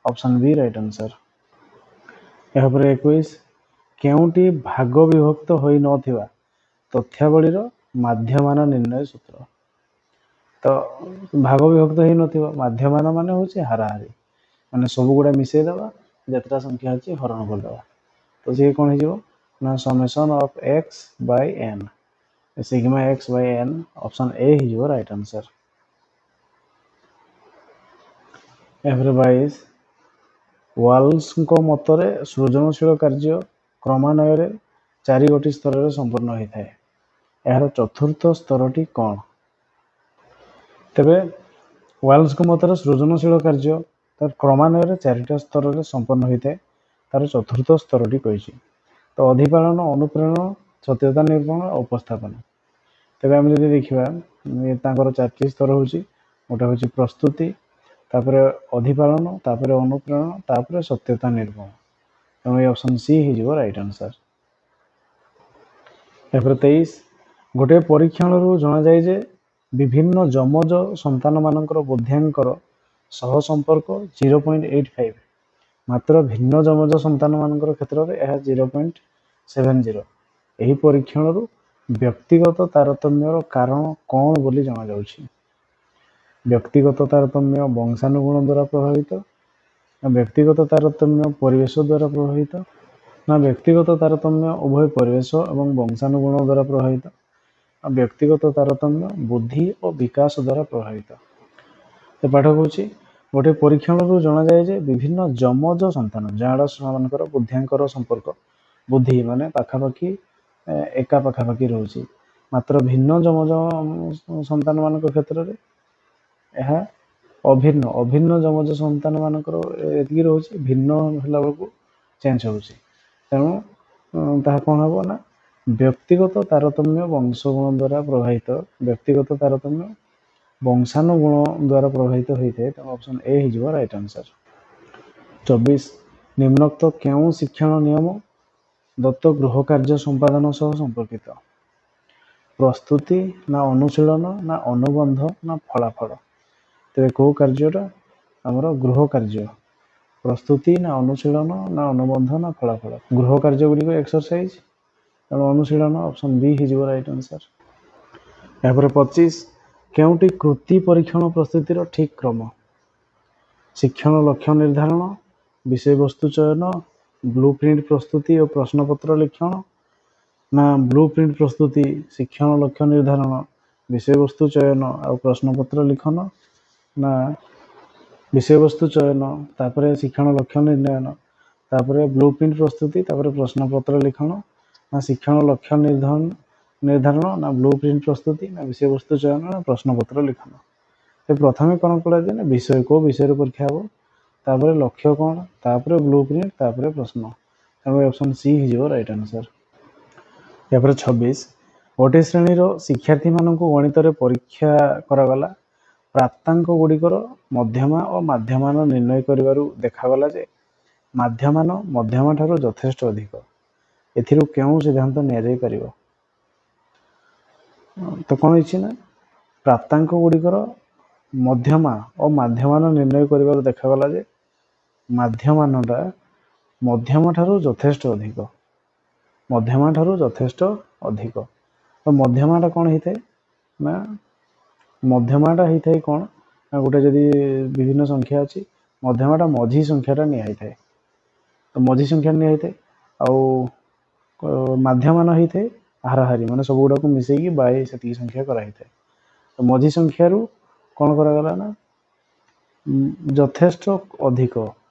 A: ଅପସନ୍ ବି ରାଇଟ୍ ଆନ୍ସର୍। ଏହାପରେ 21, କେଉଁଟି ଭାଗ ବିଭକ୍ତ ହୋଇନଥିବା ତଥ୍ୟାବଳୀର ମାଧ୍ୟମାନ ନିର୍ଣ୍ଣୟ ସୂତ୍ର? ତ ଭାଗ ବିଭକ୍ତ ହେଇନଥିବ, ମାଧ୍ୟମାନ ମାନେ ହେଉଛି ହାରାହାରି, ମାନେ ସବୁଗୁଡ଼ା ମିଶାଇ ଦେବା, ଯେତେଟା ସଂଖ୍ୟା ଅଛି ହରଣ କରିଦେବା। ତ ସିଏ କ'ଣ ହେଇଯିବ ନା summation of x by n, sigma x by n, option A ହେଇଯିବ ରାଇଟ୍ ଆନ୍ସର୍। ଏହାପରେ 22, ୱାଲ୍ସଙ୍କ ମତରେ ସୃଜନଶୀଳ କାର୍ଯ୍ୟ କ୍ରମାନ୍ୱୟରେ ଚାରିଗୋଟି ସ୍ତରରେ ସମ୍ପୂର୍ଣ୍ଣ ହୋଇଥାଏ, ଏହାର ଚତୁର୍ଥ ସ୍ତରଟି କ'ଣ? ତେବେ ୱାଲ୍ସଙ୍କ ମତରେ ସୃଜନଶୀଳ କାର୍ଯ୍ୟ ତାର କ୍ରମାନ୍ୱୟରେ ଚାରିଟା ସ୍ତରରେ ସମ୍ପନ୍ନ ହୋଇଥାଏ, ତାର ଚତୁର୍ଥ ସ୍ତରଟି କହିଛି। ତ ଅଧିପାଳନ, ଅନୁପ୍ରେରଣ, ସତ୍ୟତା ନିରୂପଣ, ଉପସ୍ଥାପନ। ତେବେ ଆମେ ଯଦି ଦେଖିବା ତାଙ୍କର ଚାରିଟି ସ୍ତର ହେଉଛି, ଗୋଟେ ହେଉଛି ପ୍ରସ୍ତୁତି, ତାପରେ ଅଧିପାଳନ, ତାପରେ ଅନୁପ୍ରେରଣ, ତାପରେ ସତ୍ୟତା ନିରୂପଣ। ତେଣୁ ଏଇ ଅପସନ୍ ସି ହେଇଯିବ ରାଇଟ୍ ଆନ୍ସର୍। ତାପରେ 23, ଗୋଟିଏ ପରୀକ୍ଷଣରୁ ଜଣାଯାଏ ଯେ ବିଭିନ୍ନ ଯମଜ ସନ୍ତାନମାନଙ୍କର ବୁଦ୍ଧ୍ୟାଙ୍କର ସହ ସମ୍ପର୍କ 0.85, ମାତ୍ର ଭିନ୍ନ ଯମଜ ସନ୍ତାନମାନଙ୍କର କ୍ଷେତ୍ରରେ ଏହା 0.70। ଏହି ପରୀକ୍ଷଣରୁ ବ୍ୟକ୍ତିଗତ ତାରତମ୍ୟର କାରଣ କ'ଣ ବୋଲି ଜଣାଯାଉଛି? ବ୍ୟକ୍ତିଗତ ତାରତମ୍ୟ ବଂଶାନୁଗୁଣ ଦ୍ୱାରା ପ୍ରଭାବିତ, ନା ବ୍ୟକ୍ତିଗତ ତାରତମ୍ୟ ପରିବେଶ ଦ୍ୱାରା ପ୍ରଭାବିତ, ନା ବ୍ୟକ୍ତିଗତ ତାରତମ୍ୟ ଉଭୟ ପରିବେଶ ଏବଂ ବଂଶାନୁଗୁଣ ଦ୍ୱାରା ପ୍ରଭାବିତ, ନା ବ୍ୟକ୍ତିଗତ ତାରତମ୍ୟ ବୁଦ୍ଧି ଓ ବିକାଶ ଦ୍ୱାରା ପ୍ରଭାବିତ। ତ ପାଠ କହୁଛି, ଗୋଟିଏ ପରୀକ୍ଷଣରୁ ଜଣାଯାଏ ଯେ ବିଭିନ୍ନ ଯମଜ ସନ୍ତାନ, ଯାହାର ସେମାନଙ୍କର ବୁଦ୍ଧିଙ୍କର ସମ୍ପର୍କ, ବୁଦ୍ଧି ମାନେ ପାଖାପାଖି ଏକା ପାଖାପାଖି ରହୁଛି, ମାତ୍ର ଭିନ୍ନ ଯମଜ ସନ୍ତାନମାନଙ୍କ କ୍ଷେତ୍ରରେ ଏହା ଅଭିନ୍ନ, ଅଭିନ୍ନ ଯମଜ ସନ୍ତାନମାନଙ୍କର ଏତିକି ରହୁଛି, ଭିନ୍ନ ହେଲା ବେଳକୁ ଚେଞ୍ଜ ହେଉଛି। ତେଣୁ ତାହା କ'ଣ ହେବ ନା ବ୍ୟକ୍ତିଗତ ତାରତମ୍ୟ ବଂଶଗୁଣ ଦ୍ୱାରା ପ୍ରଭାବିତ, ବ୍ୟକ୍ତିଗତ ତାରତମ୍ୟ ବଂଶାନୁଗୁଣ ଦ୍ୱାରା ପ୍ରଭାବିତ ହୋଇଥାଏ। ତେଣୁ ଅପସନ୍ ଏ ହେଇଯିବ ରାଇଟ୍ ଆନ୍ସର୍। 24, ନିମ୍ନୋକ୍ତ କେଉଁ ଶିକ୍ଷଣ ନିୟମ ଦତ୍ତ ଗୃହ କାର୍ଯ୍ୟ ସମ୍ପାଦନ ସହ ସମ୍ପର୍କିତ? ପ୍ରସ୍ତୁତି, ନା ଅନୁଶୀଳନ, ନା ଅନୁବନ୍ଧ, ନା ଫଳାଫଳ। ତେବେ କେଉଁ କାର୍ଯ୍ୟଟା ଆମର ଗୃହ କାର୍ଯ୍ୟ? ପ୍ରସ୍ତୁତି, ନା ଅନୁଶୀଳନ, ନା ଅନୁବନ୍ଧ, ନା ଫଳାଫଳ। ଗୃହ କାର୍ଯ୍ୟ ଗୁଡ଼ିକ ଏକ୍ସରସାଇଜ, ତେଣୁ ଅନୁଶୀଳନ, ଅପସନ୍ ବି ହେଇଯିବ ରାଇଟ୍ ଆନ୍ସର୍। ଏହାପରେ 25, କେଉଁଟି କୃତି ପରୀକ୍ଷଣ ପ୍ରସ୍ତୁତିର ଠିକ୍ କ୍ରମ? ଶିକ୍ଷଣ ଲକ୍ଷ୍ୟ ନିର୍ଦ୍ଧାରଣ, ବିଷୟବସ୍ତୁ ଚୟନ, ବ୍ଲୁ ପ୍ରିଣ୍ଟ ପ୍ରସ୍ତୁତି ଓ ପ୍ରଶ୍ନପତ୍ର ଲିଖନ, ନା ବ୍ଲୁ ପ୍ରିଣ୍ଟ ପ୍ରସ୍ତୁତି, ଶିକ୍ଷଣ ଲକ୍ଷ୍ୟ ନିର୍ଦ୍ଧାରଣ, ବିଷୟବସ୍ତୁ ଚୟନ ଆଉ ପ୍ରଶ୍ନପତ୍ର ଲିଖନ, ନା ବିଷୟବସ୍ତୁ ଚୟନ ତାପରେ ଶିକ୍ଷଣ ଲକ୍ଷ୍ୟ ନିର୍ଣ୍ଣୟନ ତାପରେ ବ୍ଲୁ ପ୍ରିଣ୍ଟ ପ୍ରସ୍ତୁତି ତାପରେ ପ୍ରଶ୍ନପତ୍ର ଲିଖନ, ନା ଶିକ୍ଷଣ ଲକ୍ଷ୍ୟ ନିର୍ଦ୍ଧାରଣ, ନା ବ୍ଲୁ ପ୍ରିଣ୍ଟ ପ୍ରସ୍ତୁତି, ନା ବିଷୟବସ୍ତୁ ଚୟନ, ନା ପ୍ରଶ୍ନପତ୍ର ଲିଖନ। ତ ପ୍ରଥମେ କ'ଣ କରାଯାଏ ନା ବିଷୟ, କେଉଁ ବିଷୟରେ ପରୀକ୍ଷା ହେବ, ତାପରେ ଲକ୍ଷ୍ୟ କ'ଣ, ତାପରେ ବ୍ଲୁ ପ୍ରିଣ୍ଟ, ତାପରେ ପ୍ରଶ୍ନ। ତେଣୁ ଅପସନ୍ ସି ହେଇଯିବ ରାଇଟ୍ ଆନ୍ସର୍। ତାପରେ 26, ଗୋଟିଏ ଶ୍ରେଣୀର ଶିକ୍ଷାର୍ଥୀମାନଙ୍କୁ ଗଣିତରେ ପରୀକ୍ଷା କରାଗଲା। ପ୍ରାପ୍ତାଙ୍କ ଗୁଡ଼ିକର ମଧ୍ୟମା ଓ ମାଧ୍ୟମାନ ନିର୍ଣ୍ଣୟ କରିବାରୁ ଦେଖାଗଲା ଯେ ମାଧ୍ୟମାନ ମଧ୍ୟମା ଠାରୁ ଯଥେଷ୍ଟ ଅଧିକ। ଏଥିରୁ କେଉଁ ସିଦ୍ଧାନ୍ତ ନିଆଯାଇପାରିବ? ତ କ'ଣ ହେଇଛି ନା ପ୍ରାପ୍ତାଙ୍କ ଗୁଡ଼ିକର ମଧ୍ୟମା ଓ ମାଧ୍ୟମାନ ନିର୍ଣ୍ଣୟ କରିବାରୁ ଦେଖାଗଲା ଯେ ମାଧ୍ୟମାନଟା ମଧ୍ୟମା ଠାରୁ ଯଥେଷ୍ଟ ଅଧିକ, ମଧ୍ୟମା ଠାରୁ ଯଥେଷ୍ଟ ଅଧିକ। ତ ମଧ୍ୟମାଟା କ'ଣ ହେଇଥାଏ ନା ମଧ୍ୟମାଟା ହେଇଥାଏ କ'ଣ ନା ଗୋଟେ ଯଦି ବିଭିନ୍ନ ସଂଖ୍ୟା ଅଛି, ମଧ୍ୟମାଟା ମଝି ସଂଖ୍ୟାଟା ନିଆ ହେଇଥାଏ। ତ ମଝି ସଂଖ୍ୟା ନିଆ ହେଇଥାଏ ଆଉ ମାଧ୍ୟମାନ ହେଇଥାଏ ହାରାହାରି, ମାନେ ସବୁ ଗୁଡ଼ାକୁ ମିଶେଇକି ବାଇ ସେତିକି ସଂଖ୍ୟା କରାହେଇଥାଏ। ତ ମଝି ସଂଖ୍ୟାରୁ କ'ଣ କରାଗଲା ନା ଯଥେଷ୍ଟ ଅଧିକ,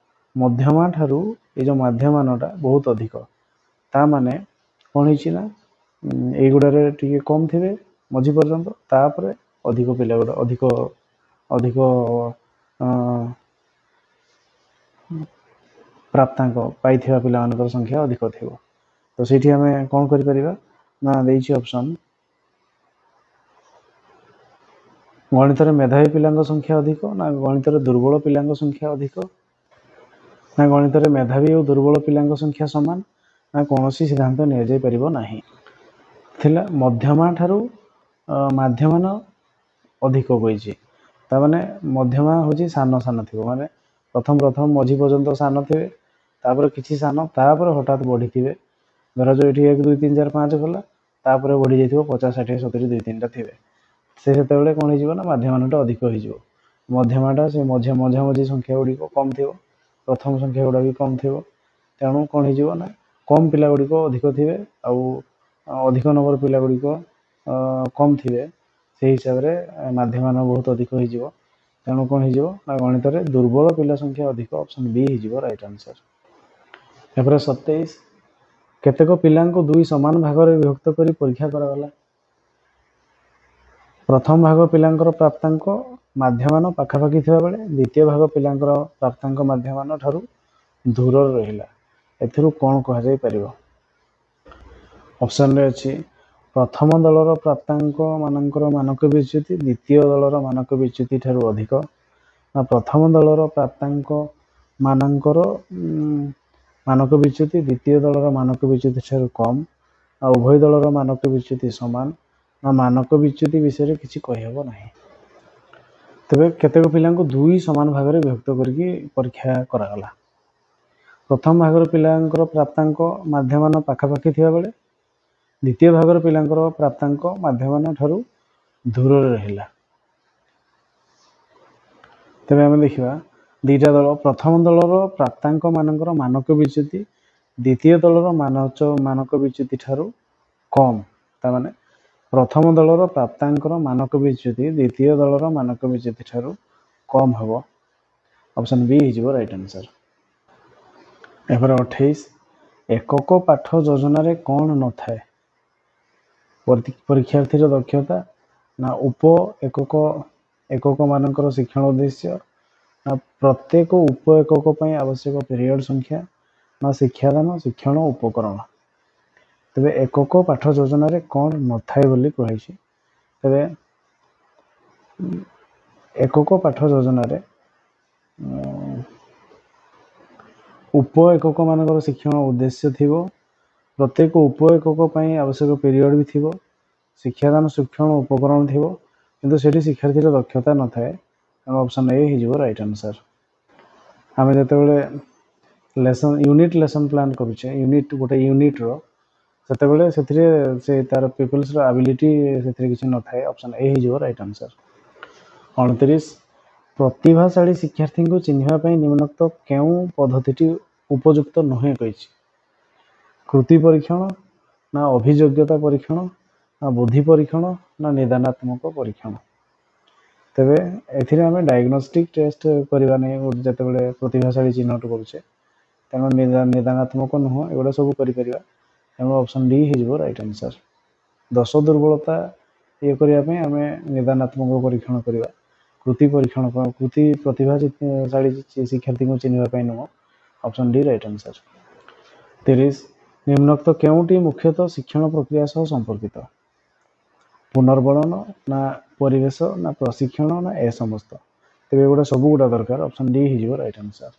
A: ମଧ୍ୟମା ଠାରୁ ଏଇ ଯେଉଁ ମାଧ୍ୟମାନଟା ବହୁତ ଅଧିକ। ତା ମାନେ କ'ଣ ହେଇଛି ନା ଏଇଗୁଡ଼ାରେ ଟିକେ କମ୍ ଥିବେ ମଝି ପର୍ଯ୍ୟନ୍ତ, ତାପରେ ଅଧିକ ପିଲା ଗୁଡ଼ା ଅଧିକ ଅଧିକ ପ୍ରାପ୍ତାଙ୍କ ପାଇଥିବା ପିଲାମାନଙ୍କର ସଂଖ୍ୟା ଅଧିକ ଥିବ। ତ ସେଇଠି ଆମେ କ'ଣ କରିପାରିବା ନା ଦେଇଛି ଅପସନ୍ ଗଣିତରେ ମେଧାବୀ ପିଲାଙ୍କ ସଂଖ୍ୟା ଅଧିକ, ନା ଗଣିତରେ ଦୁର୍ବଳ ପିଲାଙ୍କ ସଂଖ୍ୟା ଅଧିକ, ନା ଗଣିତରେ ମେଧାବୀ ଓ ଦୁର୍ବଳ ପିଲାଙ୍କ ସଂଖ୍ୟା ସମାନ, ନା କୌଣସି ସିଦ୍ଧାନ୍ତ ନିଆଯାଇପାରିବ ନାହିଁ। ଥିଲା ମଧ୍ୟମା ଠାରୁ ମାଧ୍ୟମାନ ଅଧିକ କହିଛି, ତାମାନେ ମଧ୍ୟମା ହେଉଛି ସାନ ସାନ ଥିବ, ମାନେ ପ୍ରଥମ ପ୍ରଥମ ମଝି ପର୍ଯ୍ୟନ୍ତ ସାନ ଥିବେ, ତାପରେ କିଛି ସାନ, ତାପରେ ହଠାତ୍ ବଢ଼ିଥିବେ। ଧରାଯାଉ ଏଠି 1 2 3 4 5 ଗଲା, ତାପରେ ବଢ଼ି ଯାଇଥିବ 50 60 70 2 3ଟା ଥିବେ। ସେ ସେତେବେଳେ କ'ଣ ହେଇଯିବ ନା ମାଧ୍ୟମାନଟା ଅଧିକ ହେଇଯିବ। ମଧ୍ୟମାଟା ସେ ମଝାମଝି ସଂଖ୍ୟା ଗୁଡ଼ିକ କମ୍ ଥିବ, ପ୍ରଥମ ସଂଖ୍ୟା ଗୁଡ଼ା ବି କମ୍ ଥିବ। ତେଣୁ କ'ଣ ହେଇଯିବ ନା କମ୍ ପିଲା ଗୁଡ଼ିକ ଅଧିକ ଥିବେ ଆଉ ଅଧିକ ନମ୍ବର ପିଲା ଗୁଡ଼ିକ କମ୍ ଥିବେ। ସେଇ ହିସାବରେ ମାଧ୍ୟମାନ ବହୁତ ଅଧିକ ହେଇଯିବ। ତେଣୁ କ'ଣ ହେଇଯିବ ନା ଗଣିତରେ ଦୁର୍ବଳ ପିଲା ସଂଖ୍ୟା ଅଧିକ, ଅପସନ୍ ବି ହେଇଯିବ ରାଇଟ୍ ଆନ୍ସର୍। ତାପରେ 27, କେତେକ ପିଲାଙ୍କୁ 2 ସମାନ ଭାଗରେ ବିଭକ୍ତ କରି ପରୀକ୍ଷା କରାଗଲା। ପ୍ରଥମ ଭାଗ ପିଲାଙ୍କର ପ୍ରାପ୍ତାଙ୍କ ମାଧ୍ୟମାନ ପାଖାପାଖି ଥିବାବେଳେ ଦ୍ୱିତୀୟ ଭାଗ ପିଲାଙ୍କର ପ୍ରାପ୍ତାଙ୍କ ମାଧ୍ୟମାନ ଠାରୁ ଦୂରରେ ରହିଲା। ଏଥିରୁ କ'ଣ କୁହାଯାଇପାରିବ? ଅପସନ୍ରେ ଅଛି ପ୍ରଥମ ଦଳର ପ୍ରାପ୍ତାଙ୍କ ମାନଙ୍କର ମାନକ ବିଚ୍ୟୁତି ଦ୍ୱିତୀୟ ଦଳର ମାନକ ବିଚ୍ୟୁତି ଠାରୁ ଅଧିକ, ନା ପ୍ରଥମ ଦଳର ପ୍ରାପ୍ତାଙ୍କ ମାନଙ୍କର ମାନକ ବିଚ୍ୟୁତି ଦ୍ୱିତୀୟ ଦଳର ମାନକ ବିଚ୍ୟୁତି ଠାରୁ କମ୍, ନା ଉଭୟ ଦଳର ମାନକ ବିଚ୍ୟୁତି ସମାନ, ନା ମାନକ ବିଚ୍ୟୁତି ବିଷୟରେ କିଛି କହିହେବ ନାହିଁ। ତେବେ କେତେକ ପିଲାଙ୍କୁ 2 ସମାନ ଭାଗରେ ବିଭକ୍ତ କରିକି ପରୀକ୍ଷା କରାଗଲା। ପ୍ରଥମ ଭାଗର ପିଲାଙ୍କର ପ୍ରାପ୍ତାଙ୍କ ମାଧ୍ୟମାନ ପାଖାପାଖି ଥିବାବେଳେ ଦ୍ୱିତୀୟ ଭାଗର ପିଲାଙ୍କର ପ୍ରାପ୍ତାଙ୍କ ମାଧ୍ୟମାନ ଠାରୁ ଦୂରରେ ରହିଲା। ତେବେ ଆମେ ଦେଖିବା ଦୁଇଟା ଦଳ, ପ୍ରଥମ ଦଳର ପ୍ରାପ୍ତାଙ୍କ ମାନଙ୍କର ମାନକ ବିଚ୍ୟୁତି ଦ୍ୱିତୀୟ ଦଳର ମାନକ ବିଚ୍ୟୁତି ଠାରୁ କମ୍। ତାମାନେ ପ୍ରଥମ ଦଳର ପ୍ରାପ୍ତାଙ୍କର ମାନକ ବିଚ୍ୟୁତି ଦ୍ୱିତୀୟ ଦଳର ମାନକ ବିଚ୍ୟୁତି ଠାରୁ କମ୍ ହେବ। ଅପସନ୍ ବି ହେଇଯିବ ରାଇଟ୍ ଆନ୍ସର୍। ଏପରେ 28, ଏକକ ପାଠ ଯୋଜନାରେ କ'ଣ ନଥାଏ? ପରୀକ୍ଷାର୍ଥୀର ଦକ୍ଷତା, ନା ଉପ ଏକକ ଏକକମାନଙ୍କର ଶିକ୍ଷଣ ଉଦ୍ଦେଶ୍ୟ, ନା ପ୍ରତ୍ୟେକ ଉପ ଏକକ ପାଇଁ ଆବଶ୍ୟକ ପିରିୟଡ଼ ସଂଖ୍ୟା, ନା ଶିକ୍ଷାଦାନ ଶିକ୍ଷଣ ଉପକରଣ। ତେବେ ଏକକ ପାଠ ଯୋଜନାରେ କ'ଣ ନଥାଏ ବୋଲି କୁହାଯାଇଛି? ତେବେ ଏକକ ପାଠ ଯୋଜନାରେ ଉପ ଏକକମାନଙ୍କର ଶିକ୍ଷଣ ଉଦ୍ଦେଶ୍ୟ ଥିବ, ପ୍ରତ୍ୟେକ ଉପ ଏକକ ପାଇଁ ଆବଶ୍ୟକ ପିରିୟଡ଼ ବି ଥିବ, ଶିକ୍ଷାଦାନ ଶିକ୍ଷଣ ଉପକରଣ ଥିବ, କିନ୍ତୁ ସେଠି ଶିକ୍ଷାର୍ଥୀର ଦକ୍ଷତା ନଥାଏ। ତେଣୁ ଅପସନ୍ ଏ ହେଇଯିବ ରାଇଟ୍ ଆନ୍ସର୍। ଆମେ ଯେତେବେଳେ ଲେସନ୍ ୟୁନିଟ୍ ଲେସନ୍ ପ୍ଲାନ୍ କରୁଛେ, ୟୁନିଟ୍ ଗୋଟେ ୟୁନିଟ୍ର, ସେତେବେଳେ ସେଥିରେ ସେ ତାର ପିପୁଲ୍ସର ଆବିଲିଟି ସେଥିରେ କିଛି ନଥାଏ। ଅପସନ୍ ଏ ହେଇଯିବ ରାଇଟ୍ ଆନ୍ସର୍। 29, ପ୍ରତିଭାଶାଳୀ ଶିକ୍ଷାର୍ଥୀଙ୍କୁ ଚିହ୍ନିବା ପାଇଁ ନିମ୍ନୋକ୍ତ କେଉଁ ପଦ୍ଧତିଟି ଉପଯୁକ୍ତ ନୁହେଁ କହିଛି। କୃତି ପରୀକ୍ଷଣ ନା ଅଭିଯୋଗ୍ୟତା ପରୀକ୍ଷଣ ନା ବୁଦ୍ଧି ପରୀକ୍ଷଣ ନା ନିଦାନାତ୍ମକ ପରୀକ୍ଷଣ? ତେବେ ଏଥିରେ ଆମେ ଡାଇଗ୍ନୋଷ୍ଟିକ୍ ଟେଷ୍ଟ କରିବା ନାହିଁ ଯେତେବେଳେ ପ୍ରତିଭାଶାଳୀ ଚିହ୍ନଟ କରୁଛେ। ତେଣୁ ନିଦାନାତ୍ମକ ନୁହଁ, ଏଗୁଡ଼ା ସବୁ କରିପାରିବା। ତେଣୁ ଅପସନ୍ ଡି ହେଇଯିବ ରାଇଟ୍ ଆନ୍ସର୍। ଦୋଷ ଦୁର୍ବଳତା ଇଏ କରିବା ପାଇଁ ଆମେ ନିଦାନାତ୍ମକ ପରୀକ୍ଷଣ କରିବା। କୃତି ପରୀକ୍ଷଣ, କୃତି ପ୍ରତିଭାଶାଳୀ ଶିକ୍ଷାର୍ଥୀଙ୍କୁ ଚିହ୍ନିବା ପାଇଁ ନୁହଁ। Option D right answer. 30, ନିମ୍ନୋକ୍ତ କେଉଁଟି ମୁଖ୍ୟତଃ ଶିକ୍ଷଣ ପ୍ରକ୍ରିୟା ସହ ସମ୍ପର୍କିତ? ପୁନର୍ବଳନ ନା ପରିବେଶ ନା ପ୍ରଶିକ୍ଷଣ ନା ଏ ସମସ୍ତ? ତେବେ ଏଗୁଡ଼ା ସବୁଗୁଡ଼ା ଦରକାର। ଅପସନ୍ ଡି ହେଇଯିବ ରାଇଟ୍ ଆନ୍ସର୍।